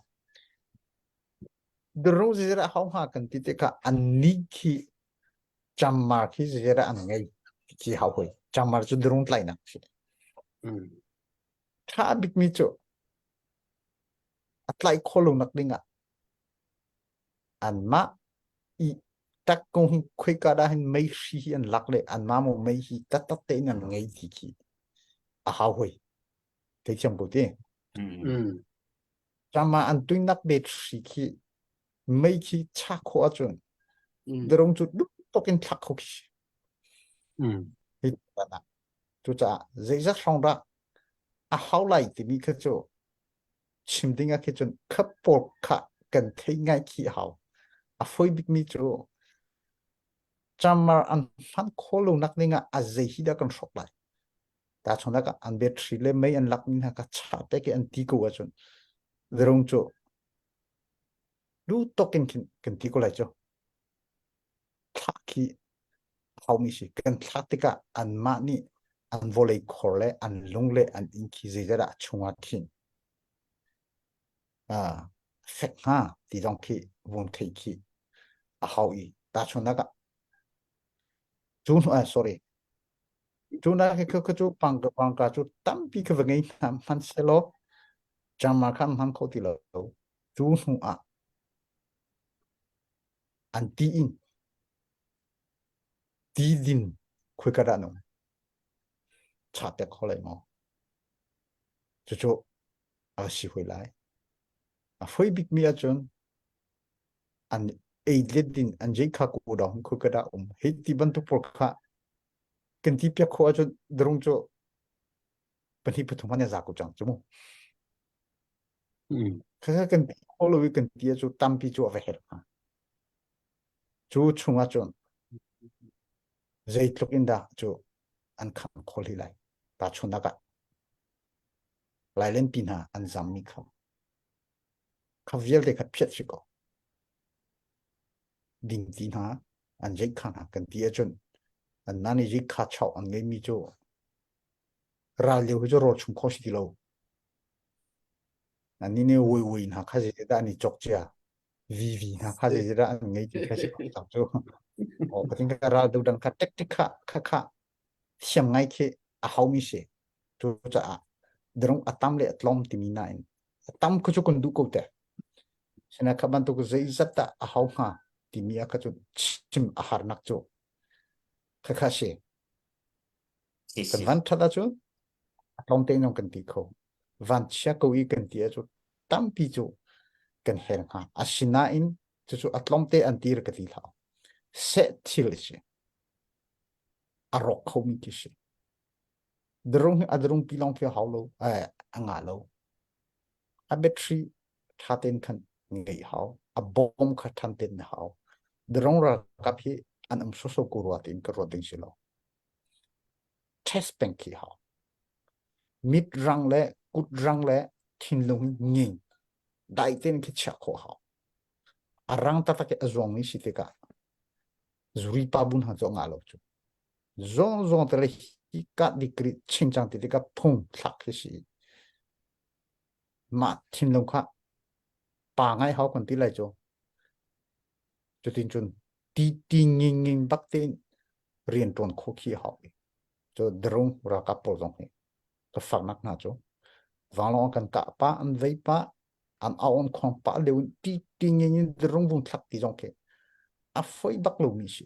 Durung zeizat dah hau hnga kan ti te kha an ni khi chammar khi zeizat dah an ngei khi hau hoi. Chammar cu durung tlainak si. Ṭha bikmi cu a tlaih khawh lonak dingah anmah i tak kong hi khoika dah hin mei hri hi an lak le anmah maw mei hi taktak tein an ngei ti khi a hau hoi theithiam ko ti Rama an tuinak bet hri khi mei khi cha khawh ahcun darung cu dup tok in thlak kho khi hi cucaah zeizat hrawng dah a hau lai timi kha cu chim ding ah khi cun kha pawl kha kan thei ngai khi a hau. A fawi bikmi cu camar an hman khawh lo nak ding ah a zei hi dah kan hrawk lai. Ta chungah ka an battery le mei an lak mi hna ka chah te ke an ti ko ahcun zerung cu du tok in khin kan ti ko lai cu. Thlah khi haumi si kan thlak tikah anmah nih an vawlei khor le an lung le an inn khi zeizat ah chungah khin fek hnga ti zong khi vun theih khi a hau i tahchunhnak ah cu hnu ah sorry cu na khi khu cu pangka pangka cu tampi ka va ngei hna hman selaw changma kha hman kho ti lo cu hnu ah an ti in ti din khoi dah nung cha pek kho lai maw cucu a si hoi lai a foi bik mi ahcun an ei let din an jei kha ko dong khoi ka dah um hei ti bantuk pawl kha kan ti piak kho ahcun drung cu pahnih pathum han za ko chang chu mu kha kan ti kho lo i kan ti cu tampi cu a va herh hnga Cu chungah cun zeitluk in dah cu an kham khawl hi lai. Tahchunhnak ah Lailenpi hna an zammi kha kha vialte kha phiat si ko. Dingti hna an zeih kha hna kan ti ahcun an nan i zik kha chau an ngeimi cu ral lio hi cu rawl chung kho si ti lo. Annih nih wui wui hna kha zeidah an i cawk cia. VV hna kha zeidah an ngei ti kha si ko cu. O patin ka ral do dang kha tek tik kha kha kha thiam ngai khi a haumi si. Cu caah Drone a tam le a tlawm timi nain a tam kha cu kan duh ko te. Sina kha bantuk zeizat dah a hau hnga timi ah kha cu chim a harnak cu khakha si. Kan van that ahcun a tlawm te in kan ti kho. Van chia ko i kan ti ahcun tampi cu kan hel hnga. Asinain cucu a tlawm te an ti ka ti hlah. Seh thil a si. A rawk khomi khi si. Drone hi a drone pi lawng khi a hau lo, eh, a ngah lo. A battery ṭha tein khan ngeih hau. A bom kha ṭhan tein na hau. Drone ralkap hi an um sawsawh ko rua tiin ka ruat ding si lo. Test peng khi hau. Mit rang le kut rang le thinlung nging dai tein khi chiah khawh hau. A rang taktak i a zuangmi si tikah zuri pa bun hna cu a ngah lo cu. Zong zong te le hi ka dikri chin cang ti tikah phung thlak khi si. Mah thinlung kha pa ngai hau kan ti lai cu. Cutin cun ti ti nging nging bak tein rian ṭuan khawh khi hau. Cu drone ralkap pawl zong hi ka faknak hna cu vanlawng kan kah pa an vei pa an au an khuang pah lio in ti ti nging in drone vung thlak ti zong khi a foi bak lomi si.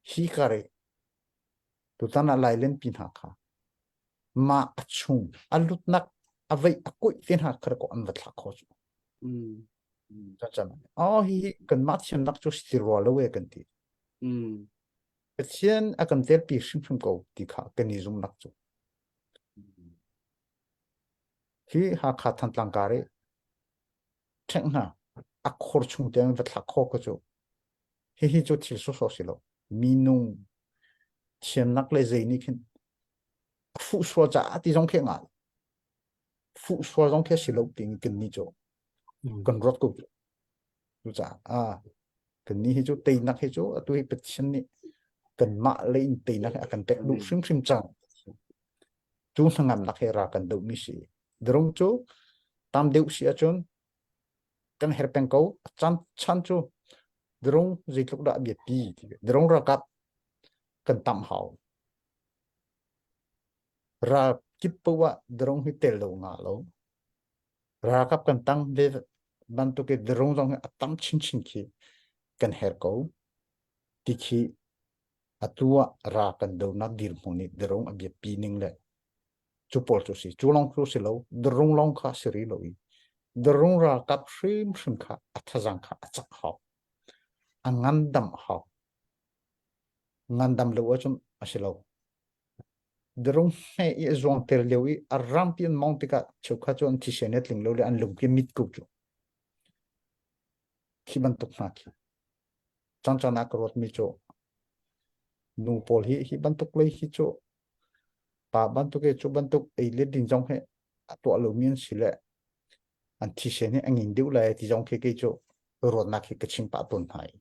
Hi kar i tutan ah Lailenpi hna kha mah a chung a lutnak a veih a kuih te hna kha ko an va thlak kho cu. Mm. Cun oh hi kanmah thiamnak cu si rua lo e kan ti. Mm. Pathian a kan telpi hrimhrim ko ti kha kan i zumnak cu. Hi Hakha Thantlang kar i ṭhengh hna a khor chung tiang va thlak kho ka cu hihi cu thil sawsawh si lo minung thiamnak le zei nih khin a fuh sual caah ti zong khi ngal fuh sual zong khi si lo ting kan ni cu kan ruat ko cu caah a kan ni hi cu teinak hi cu atu hi Pathian nih kanmah lei in teinak hi a kan pek duh hrimhrim cang cu hnangamnak he ra kan doh mi si drone cu tam deuh si ahcun kan her peng ko chan chan cu drone zeitluk dah biapi drone ralkap kan tam hau ral kip poah drone hi tel lo nga lo ralkap kan tang ve bantuk i drone zong hi a tam chinchin khi kan her ko ti khi atu ah ra kan donak dirhmun nih drone a biapi ning le cu pawl cu si cu lawng cu si lo drone lawng kha si rih lo i drone ralkap hrimhrim kha a thazang kha a cak hau a ngandam hau ngandam lo ahcun a si lo drone hme i a zuang ter lio i a rampi an mong tikah cheukhat cu an thisen a tling lo le an lungpi mit ko cu khi bantuk hna khi cangcang ah ka ruatmi cu nu pawl hi hi bantuk lei hi cu pa bantuk i cu bantuk ei le din zong hi a tuah lomi an si le an thisen hi a ngin deuh lai ti zong khi kei cu ruatnak hi ka chim pah tawn hna i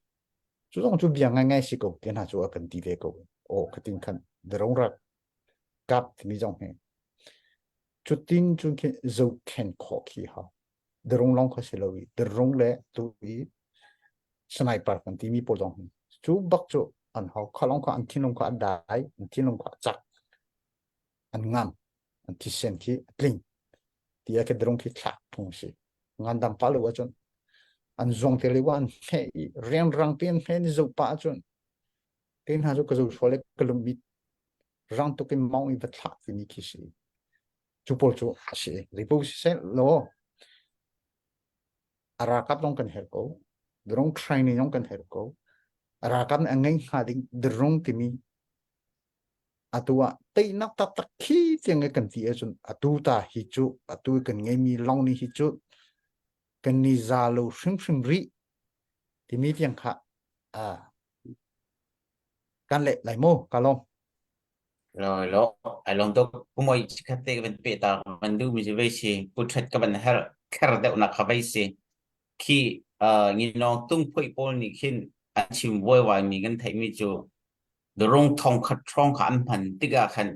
cu zong cu bia ngaingai si ko te hna cu a kan ti ve ko aw khatin khan drone rak kap timi zong hi cutin cun khi zohkhen khawh khi hau drone lawng kha si lo i drone le tu i sniper kan timi pawl zong hi cu bak cu an hau kha lawng kha an thinlung kha a dai an thinlung kha a cak an ngam an thisen khi a tling ti a ke drone khi thlak phung si ngandam pa lo ahcun an zuang te lio an hme i rianrang te an hme ni zo pa ahcun te hna cu ka zo sual le ka lung mit rang tuk in maung i va thlak timi khi si cu pawl cu a si ripo si seh law a ralkap zong kan herh ko drone training zong kan herh ko a ralkap nih a ngei hnga ding drone timi atu ah teinak taktak khi tiang kan ti ahcun atu ta hi cu atu kan ngeimi lawng ni hi cu kan ni za lo hrimhrim rih timi tiang kha kan leh lai mu ka lawm Lo lo ai lawm tuk kumoi chikhat te ka van pe ta van du mi vei si putret ka van her kher deuh nak kha vei si khi nginong tung phoi pawl nih khin an chim vuaiwai mi kan theih mi cu rung thong khat hrawng kha an hman tikah khan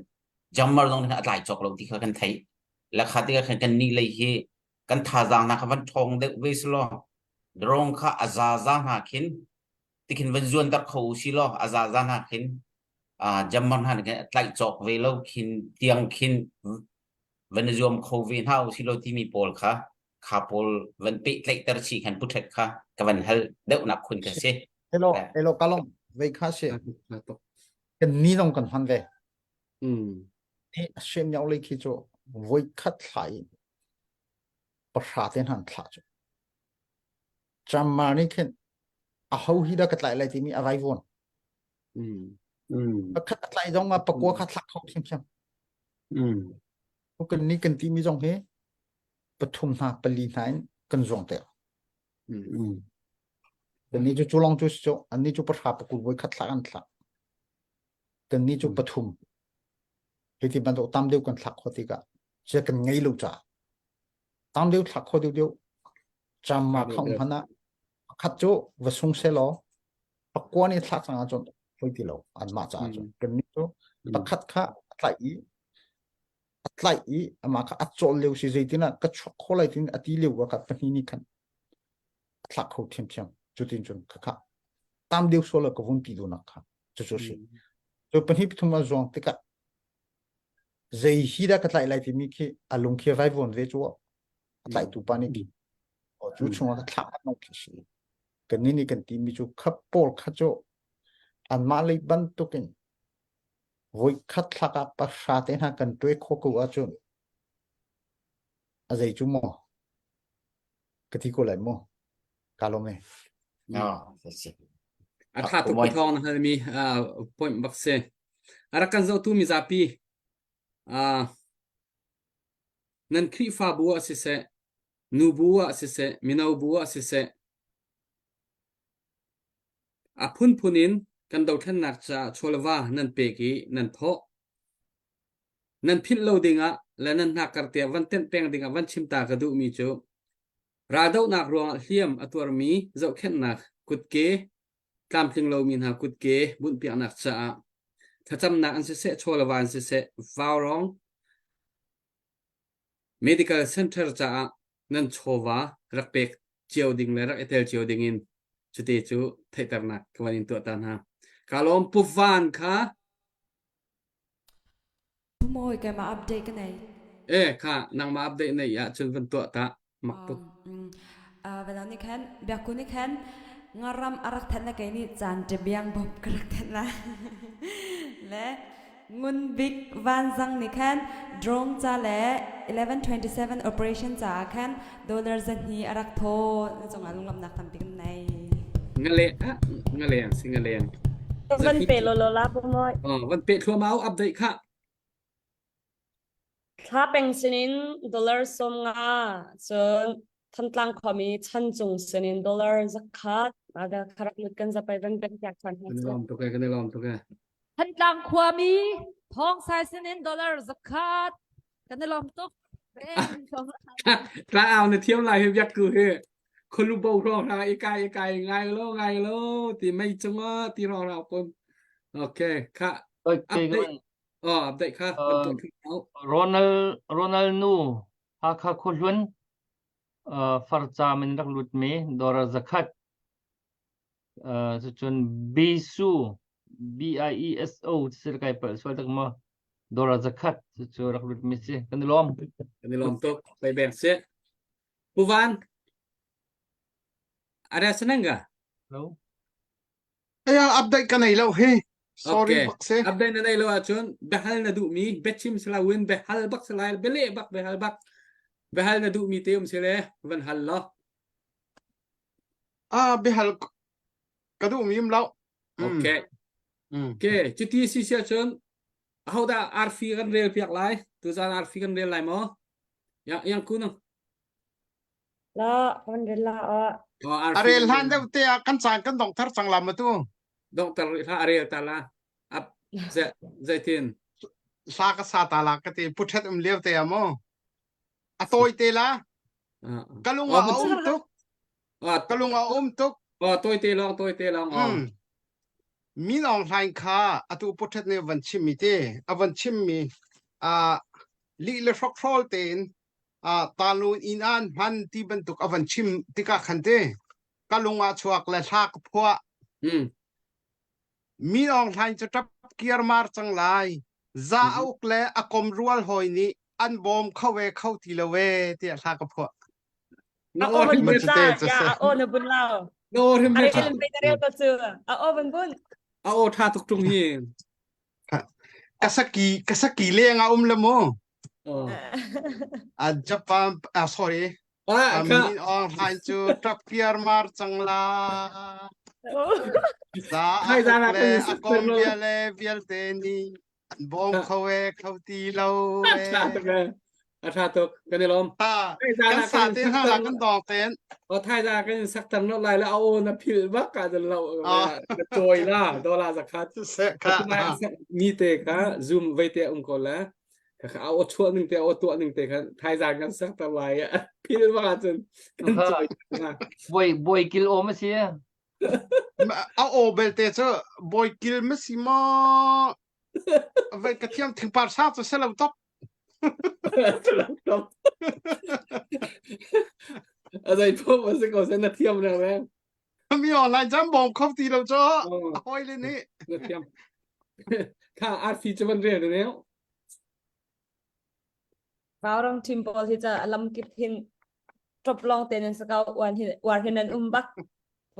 jammer zong khan a tlai cawk lo ti kha kan theih la kha tikah khan kan nih lei hi kan thazaang hna kha van ṭhawng deuh ve si law drone kha a zaza hna khin tikhin van zuanter kho u si law a zaza hna khin jammer hna nih khin a tlaih cawk ve lo khin tiang khin. van i zuam kho ve hna u silo timi pawl kha kha pawl van pehtlaihter chih khan pu ṭhet kha ka van hal deuhnak khun ka si. Hello, hello kalong vei kha si. Kan ni zong kan hman ve. Mm. Ni sem yau le khi chu voi khat thla in pahra te han thla chu. Chamma ni khin a ho hi da ka tlai lai timi a vai von. Mm. Mm. Pakhat a tlai zong ah pakua kha thlak kho thiam Mm. Kan ni kan timi zong hi pathum hna pali hna in kan zuang te. Mm. Kan ni cu culong cu cu an ni cu pahra pakul voi khat thlak an thlak. Kan ni cu pathum. Hi ti bantuk tam deuh kan thlak kho tikah cia kan ngei lo ca. Tam deuh thlak kho deuh deuh cham ma khong hmana khat cu va sung se law pakua ni thlak cang ahcun hoi ti lo anmah caah cun kan nih cu pakhat kha a tlaih i a tlaih i amah kha a cawl lio si zeitin ah ka chuak kho lai tin a ti lio ka pahnih nih khan a thlak kho thiamthiam cutin cun kha kha tam deuh sual ka vun ti dunak kha cucu si cu pahnih pathum a zuang tikah zei hi dah ka tlaih lai timi khi a lung khi vai vuan ve cu a tlaihtu pa nih cu chungah ka thlak nong khi si Kannih nih kan timi cu khap pawl kha cu anmah lei bantukin voikhat thlak ah pahra te hna kan ṭuai khawh ko ahcun a zei cu maw ka ti ko lai mu ka lawm e. A tha tuk thawng na halmi point bak si. A rak kan zohtu mizapi nan Khrihfabu ah siseh nubu ah siseh, mino bu ah siseh, a phunphun in kan dothlennak caah chawleva nan pek i nan thawh. Nan philh lo dingah le nan hnakkar tiah van tenh peng dingah van chim ta ka duhmi cu raldohnak ruangah hliam a tuarmi zohkhenhnak kutke tlamtling lomi hna kutke bunhpiaknak caah thlacamnak an siseh chawleva an siseh vaurawng Medical center caah nan chawva rak pek cio ding le rak i tel cio ding in cute cu theihternak ka van in tuah ta hna. Ka lawm Pu Van kha. Pu Mawi keimah update ka nei. Eh kha nangmah update nei ahcun van tuah ta mak tuk. Velo nih khan biakku nih khan ngaram a rak thanh na kei nih caan ṭe biang bom ka rak thanh la le Ngun Bik Vanzang nih khan drone ca le 1127 operation caah khan dollar zahnih a rak thaw na cungah lunglawmhnak tampi kan nei. Ngale ah ngaleng si ngaleng. Van pe lolo la pu moi. Oh, van pe thluamau update kha. Thla peng sinin dollar 50 cun Thantlang khuami Chan Cung sinin dollar 100 ada kharak lut kan zapai van ben piak than Kan i lawm tuk e kan i lawm tuk e. Thantlang khuami Thawng Sai sinin dollar 100 kan i lawm tuk. Tla au na thiam lai he biak ku he khulu bo rong ra i kai i kai ngai lo ngai lo ti mei chunga ti rong ra pon okay kha update Oh, update kha uh, Ronald Ronald nu Hakha khuahlun uh, farcam in rak lut mi Dora zakhat uh, cucun Bisu B I E S O sil kai pal sual tak mo Dora zakhat cu rak lut mi si kan i lawm kan i lawm tuk pai beng si Pu Van Ada senang Hello Aya update ka nei lo hi. Sorry Okay. bak si. Update na nei lo ahcun biahal na duhmi biachim silawin biahal bak silai bialeh bak biahal bak biahal na duhmi te um sile van hal law. Ah biahal ka duhmi um lo. Mm. Okay. Mm. Okay, cuti si si ahcun ahodah arfi kan rel piak lai? Tuzaan arfi kan rel lai maw? Yang yang kunung. La kan rel la ah. A rel hlan deuh te ah kan caan kan dongter cang la ma tu. Dongter rih hlah a rel ta la. Ap ze zeitin. Hla ka sa ta la ka ti puthet um liau te ah mo. A tawi te la. Ka lung ah a um tuk. Ka lung ah a um tuk. Oh tawi te long tawi te long. Oh. Min Aung Hlaing kha atu puthet nih van chimmi te a van chimmi a lih le hrokhrol tein uh, talun inn ah an hman ti bantuk a van chim tikah khan te ka lung ah chuak le hla ka phuah mm. Min Aung Hlaing cu ṭap kiar mar cang lai za a uk le a kom rual hawi nih An bawm kho ve kho ti lo ve tiah hla ka phuah. Na A aw aw hrim bun Man la, te cu ya si. a aw na bun lo. Na aw hrim A he rel pe rel ko cu. A aw bun bun. A aw tha tuk tung hi. Ka saki ka saki leng a um le mu. Oh. A Japan ah sorry. Ah, ka Min Aung Hlaing cu ṭap piar mar cang la. Za a Hai zan uk ah le kan a sak kom lo. bia le vialte nih an bawm kho e kho ti lo A e. ṭha tuk e. A ṭha tuk. Kan i lawm. Ta Thai zan kan ah sa kan te in hna sak la ter kan dong ten. O thai zan ah kan in sak ter no lai le a aw na philh bak ah dun lo. Oh. Na cawi la dola zakhat. Se kha. Atu lai sak mi te kha zoom vei te um ko la. Kha kha a aw chuah ning te a aw tuah ning te kha thai zan kan sak ter lai. Philh bak ahcun kan cawi na. Boi boi kil om a si. A aw belte cu bawi kil ma si maw? Vai ka thiam thingpar sa cu se lo top. Top. A zei pom a si ko se na thiam reng reng. Mi online jam bom kho ti lo cho. A hoi le nih. Na thiam. Kha arfi cu van rel ne. Vauram team pawl hi ca lam kip hin top long te nan sakau uan hin war hin an um bak.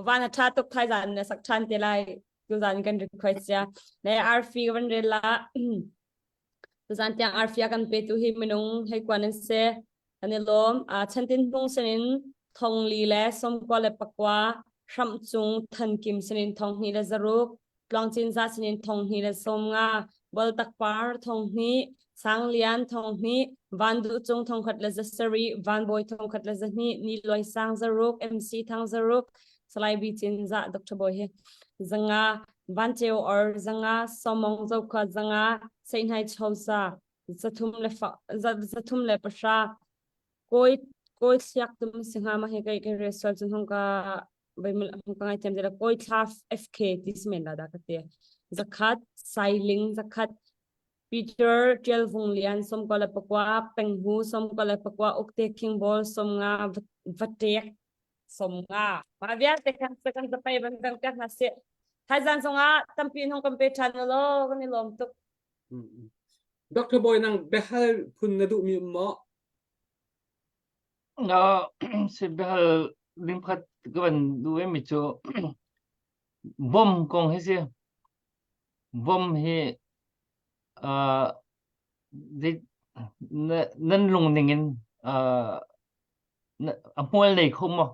Van a tha tuk thai zan na sak than te lai. Tuzan kan request ya. Ne arfi kan rel la. Tuzan tiang arfi kan pe tu hi minung hei kwan an se. An i lawm. A chantin hmung sinin thong li le somkua le pakua hram cung than kim sinin thong hnih le zaruk Tluangcin za sinin thong hnih le som nga, Bualtak par thong hnih, Sanglian thong hnih, Van Duh Cung thong khat le za sarih, Van Bawi thong khat le za hnih, Ni Luai Sang zaruk, MC Thang zaruk, Salai Bi Cin za Dr. Bawi hi zanga, Van Ceu Or zanga, Somong Zokhua zanga, Seihnai Chosa zathum le fa, zathum le pahra, Kawi kawi thliak tum si hnga ma hi kai kai rel sual cun hong ka vai hong ka ngaithiam te la kawi thla FK ti si men la da ka ti zakhat sailing zakhat Peter Tial Vung Lian som ko le pakwa Penghu som ko le pakwa Ukte King Ball som nga vatek som nga ma vialte kan kan zapai ban kan kan na se Thaizan zongah tampi hong kan pe than lo kan i lawm tuk Dr. Boy nang behal phun na duh mi um maw? No, si behal ding pakhat ka van duh mi cu bom kong hi si. Bom hi uh, nan lung ning in uh, a hmual nei kho maw?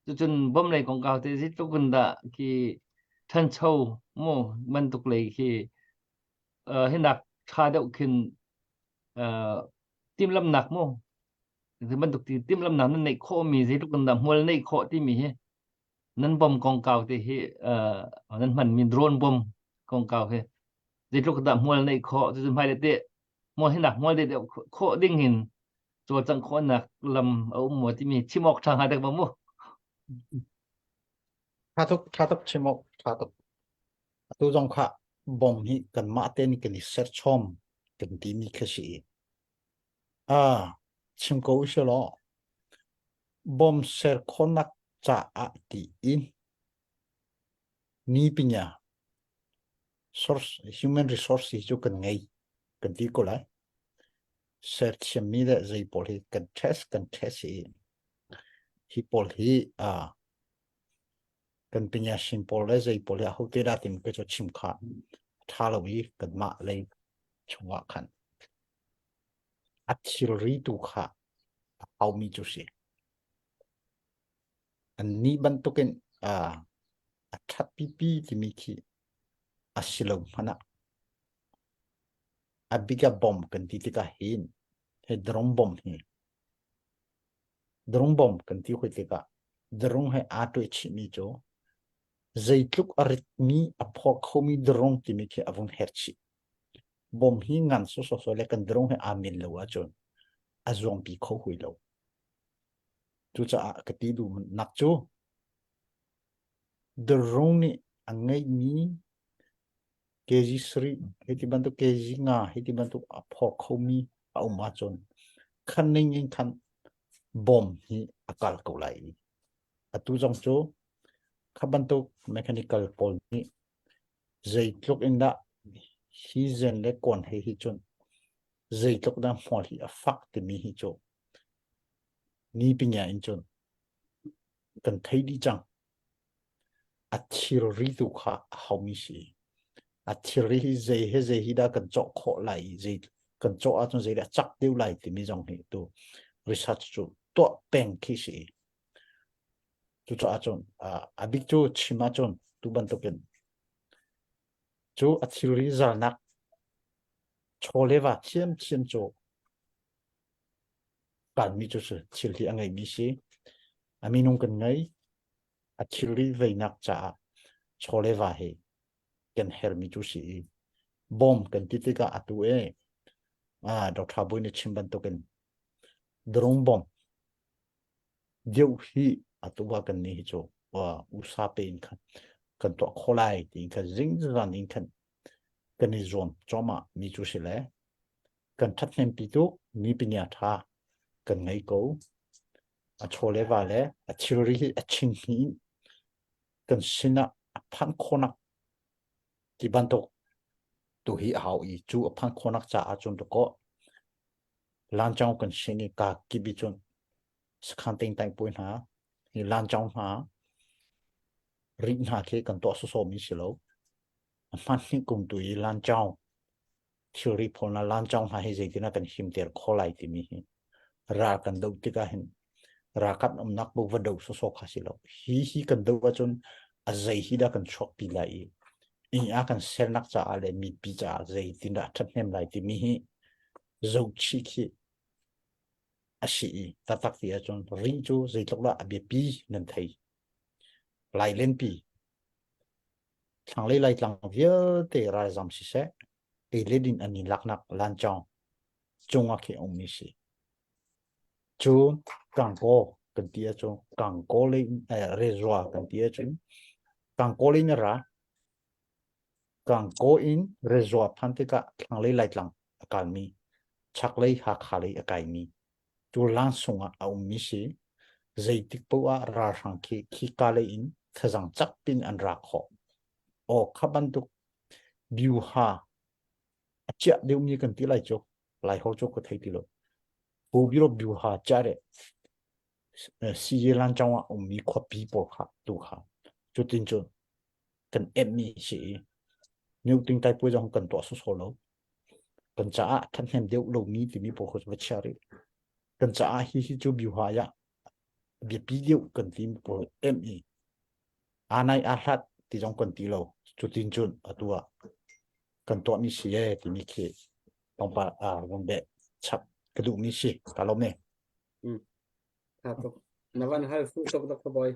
Cucun bom lei kongkau te zeitluk in dah khi ṭhancho mu bantuk lei khi uh, hinak ṭha deuh khin uh, timhlamnak mu hi bantuk ti timhlamnak nan neih khawh mi zeitluk in dah hmual neih khawh timi hi nan bom kongkau te hi uh, nan hmanmi drone bom kongkau hi zeitluk dah hmual neih khawh cucun hmailei te hmual hinak hmual deuh khawh ding in cawlcangh khawhnak lam a um maw timi chim awk ṭha hnga dek ma mu? Ṭha tuk, ṭha tuk chim awk ṭha tuk. Atu zong kha bom hi kanmah te nih kan i serchom kan timi kha si i. Ah, chim ko usih law bom ser khawhnak caah tiin ni pinya source human resource hi cu kan ngei kan ti ko lai. Serthiammi le zei pawl hi kan test kan test i hi pawl hi uh, kan pinyasin pawl le zei pawl hi aho te dah timi ka cu chim kha tha lo i kanmah lei chungah khan a thilri tu kha a haumi cu si. Annih bantukin uh, a ṭhat pipi timi khi a si lo hmanh ah A bika bomb kan ti tikah hin hi drone bomb hi drone bomb kan ti hoi tikah drone he aa tuai chihmi cu zeitluk a ritmi a phor khomi drone timi khi a vung her chih. Bomb hi ngan sawsawsaw le kan drone he aa mil lo ahcun a zuangpi kho hui lo. Cucaah ka ti duhnak cu drone nih a ngeihmi kg sarih hei ti bantuk kg nga hei ti bantuk a phor khomi a um ahcun khan ning in khan bom hi a kal ko lai i atu zong cu kha bantuk mechanical pawl nih zeitluk in dah hi zen le kawn he hi cun. Zeitluk dah hmual hi a fak timi hi cu ni pinya in cun kan thei dih cang. A thilri tu kha a haumi si. A thilri hi zei he zei hi dah kan cawh khawh lai i zei kan cawh ahcun zei dah cak deuh lai timi zong hi tu research cu tuah peng khi si. Cucaah cun a bik cu chim ahcun tu bantukin cu a thilri zalnak chaw le va thiamthiam cu kalmi cu thil hi a ngeimi si. A minung kan ngei, a thilri veinak caah chaw le va hi kan hermi cu si i bawm kan ti tikah atu e Dr. Bui nih chim bantukin drone bomb deuh hi atu ah kan nih hi cu usa pe in khan kan tuah kho lai tiin khan zingzan in khan kan i zuam cuahmah mi cu si le kan ṭhathnempi tuk mi pinya ṭha kan ngei ko a chaw le va le a thilri hi a ching hi kan sinah a phanh khawhnak ti bantuk tu hi a hau i cu a phanh khawhnak caah cun dakaw lancang kan sin i ka kibi cun sakhan ting taing pui hna hi lancang hna ri hna khi kan tuah sawsawh mi si lo a hman hnih kum tu i lancang thilri pawl hna lancang hna hi zeitin ah kan himter kho lai timi hi ral kan doh tikah hin ralkap umnak bu va do sawsawh kha si lo hi hi kan doh ahcun a zei hi dah kan chuakpi lai i inn a kan sernak caah le mipi caah zeitin dah ṭhathnem lai timi hi zohchih khi a si i taktak ti ahcun ri cu zeitluk dah a biapi nan thei lai lenpi thlanglei laitlang vialte ralzam siseh ei le din an i laknak lancawng cungah khi a ummi si. Cu Kangkaw kan ti ahcun Kangkaw lei eh, Rezua kan ti ahcun Kangkaw lei in a ra. Kangkaw in Rezua phan tikah thlanglei Laitlang a kalmi, chaklei Hakha lei a kaimi cu langsung ah a ummi si. Zeitik paoh ah ralhrang khi khika lei in thazang cak pin an ra khawh. Aw kha bantuk biuha a chiah deuhmi kan ti lai cu lai ho cu ka thei ti lo pu biro biuha chia re CJ lan chong ah ummi khuapi pawl kha tu kha cutin cun kan emmi si i new ting tai pui zong kan tuah so lo kan caah ṭhathnem deuh lomi timi pawl kha va chia rih kan caah hi hi cu biuha ya biapi deuh kan ti pawl em i anai a hlat ti zong kan ti lo cutin cun atu ah kan tuahmi si e timi khi tlawmpal a vun beh chap ka duhmi si ka lawm e Mm. Tha tuk. Na van hal fu tuk Dr. Boy.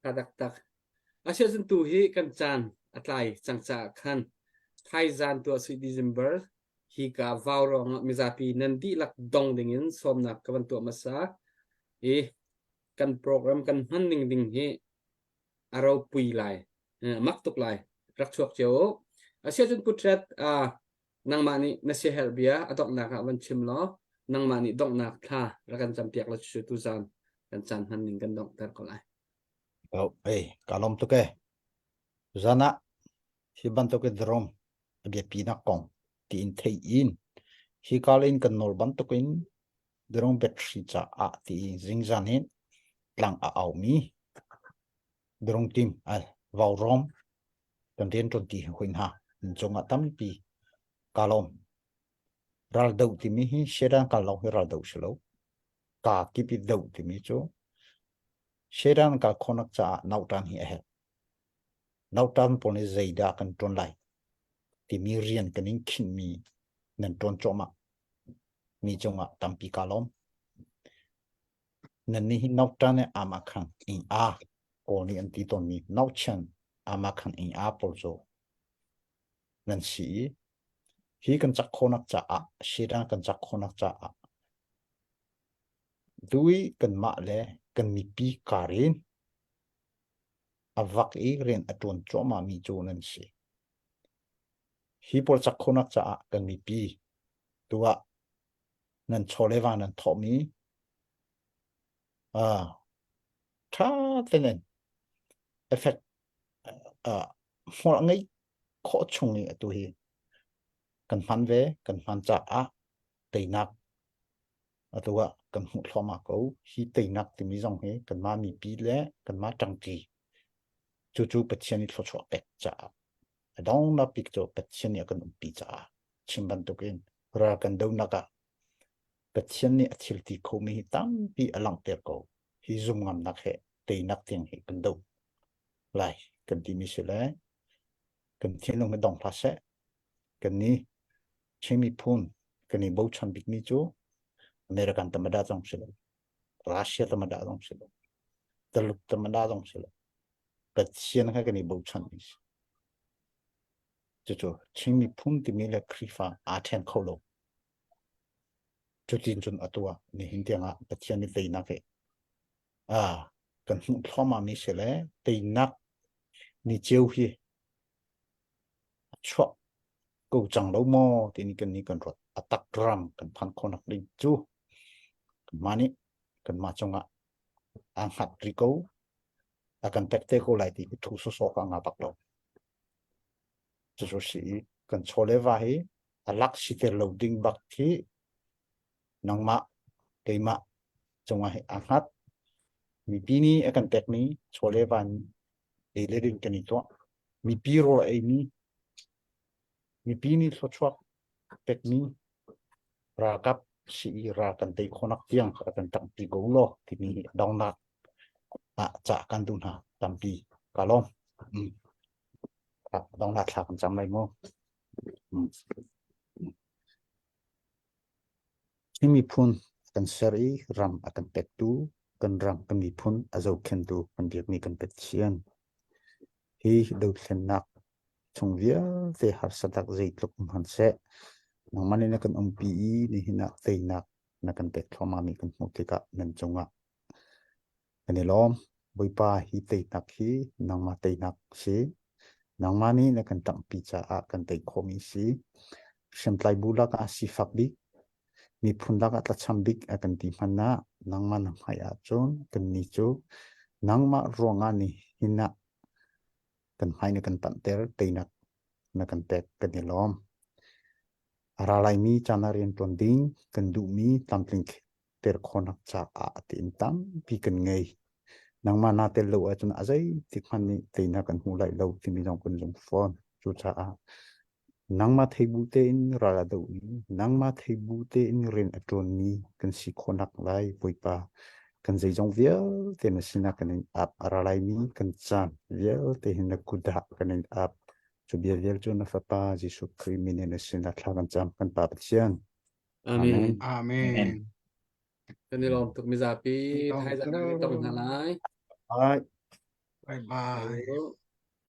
Tha tak tak. Asia cun tu hi kan caan a tlai cang caah khan thaizan tu sui December hi ka vau rong ah mizapi nan dihlak dong ding in sawmnak ka van tuah hmasa i kan program kan hman ning ding hi a ropui lai mak tuk lai rak chuak cio u asia cun putret nangmah nih na siaherh bia a donghnak ah van chim law nangmah nih donghnak thla rak kan campiak la cu tu zan kan caan hman ning kan donghter ko lai Oh, ei, ka lawm tuk e. Zan ah hi bantuk i drum a biapi nak kong tiin thei in hi kal in kan nawl bantuk in drone battery caah ti zingzan hin tlang a aumi drone team vau rom kan rian ṭuan ti hoi hna in cungah tampi ka lawm ral do timi hi shedan kal lo hi ral do si lo ka kip i do timi cu shedan kal khonak caah nautan hi a herh nautan pawl nih zeidah kan ṭuan lai timi rian kan in khinhmi nan ṭuan cuahmah mi cungah tampi ka lawm. Nannih hi nautan le amakhan ing a kawl nih an ti tawnmi nauchan amakhan ing a pawl cu nan si i hi kan cak khawhnak caah Satan kan cak khawhnak caah dui kanmah le kan mipi kar in a vak i rian a ṭuan cuahmah mi cu nan si. Hi pawl cak khawhnak caah kan mipi tu ah nan chaw le va nan thawhmi uh, ṭha tein effect uh, hmual a ngeih khawh chung i atu hi kan hman ve kan hman caah. Teinak atu ah kan hmuh thluahmah ko. Hi teinak timi zong hi kanmah mipi le kanmah ṭangṭi cucu Pathian i thluachuah pek caah a donghnak bik cu Pathian nih a kan umpi caah chim bantukin ral kan donak ah Pathian nih a thil ti khomi hi tampi a langhter ko. Hi zum ngamnak he teinak tiang hi kan doh lai kan timi si le kan thinlung hi dong hlah seh. Kan nih Chin miphun kan i bochan bikmi cu American tamada zong si lo, Russia tamada zong si lo, Taluk tamada zong si lo. Pathian kha kan i bochan mi si. Cucu Chin miphun timi le Khrihfa aa ṭhen kho lo. Cutin cun atu ah nihin tiangah Pathian nih teinak hi ah kan hmuh thluahmah mi si le teinak ni ceu hi a chuah ko cang lo maw tini kan nih kan ruat a tak ram kan phan khonak ding cu kanmah nih kanmah cungah aa hngat ri ko a kan pek te ko lai ti thu sawsawh ka nga bak lo cucu si i kan chaw le va hi a lak si ter lo ding bak khi nangmah keimah cungah hi aa hngat mipi nih a kan pekmi chaw le va ei le ding kan i tuah mipi rawl ei mi mipi nih thluachuak pekmi ralkap si i ral kan tei khawhnak tiang a kan ṭangpi ko law timi donghnak ah cah kan duh hna tampi ka lawm. Mm. Donghnak thla kan cam lai mu. Mm. Hi miphun kan ser i ram a kan pektu, kan ram kan miphun a zohkhentu kan biakmi kan Pathian. Hi dothlennak chung vialte harsatak zeitluk um hmanhseh, nangmah nih na kan umpi i nihin ah teinak na kan pek thluahmahmi kan hmuh tikah nan cungah Kan i lawm. Bawipa hi teinak hi nangmah teinak si. Nangmah nih na kan ṭangpi caah kan tei khawhmi si. Hriamtlai bu lakah sifak bik, miphun lakah tlacham bik a kan ti hmanh ah nangmah na hmai ahcun kannih cu nangmah ruangah nihin ah kan hmai na kan panhter, teinak na kan pek kan i lawm. A ra laimi caan ah rianṭuan ding kan duhmi tlamtling ter khawhnak caah tiin tampi kan ngei. Nangmah naa tel lo ahcun a zeitik hmanh nih teinak kan hmu lai lo timi zong kan zumh fawn. Cucaah nangmah thei bu tein ral a domi, nangmah thei bu tein rian a ṭuanmi kan si khawhnak lai Bawipa kan zeizong vialte na sinah kan in ap a ra laimi kan caan vialte hin na kut ah kan in ap. Cu bia vial cu na Fapa Jesuh Khrih min in na sinah thla kan cam kan Pa Pathian. Amen. Amen. Kan i lawm tuk mizapi thaizang kan i tong hna lai. Bye. Bye bye.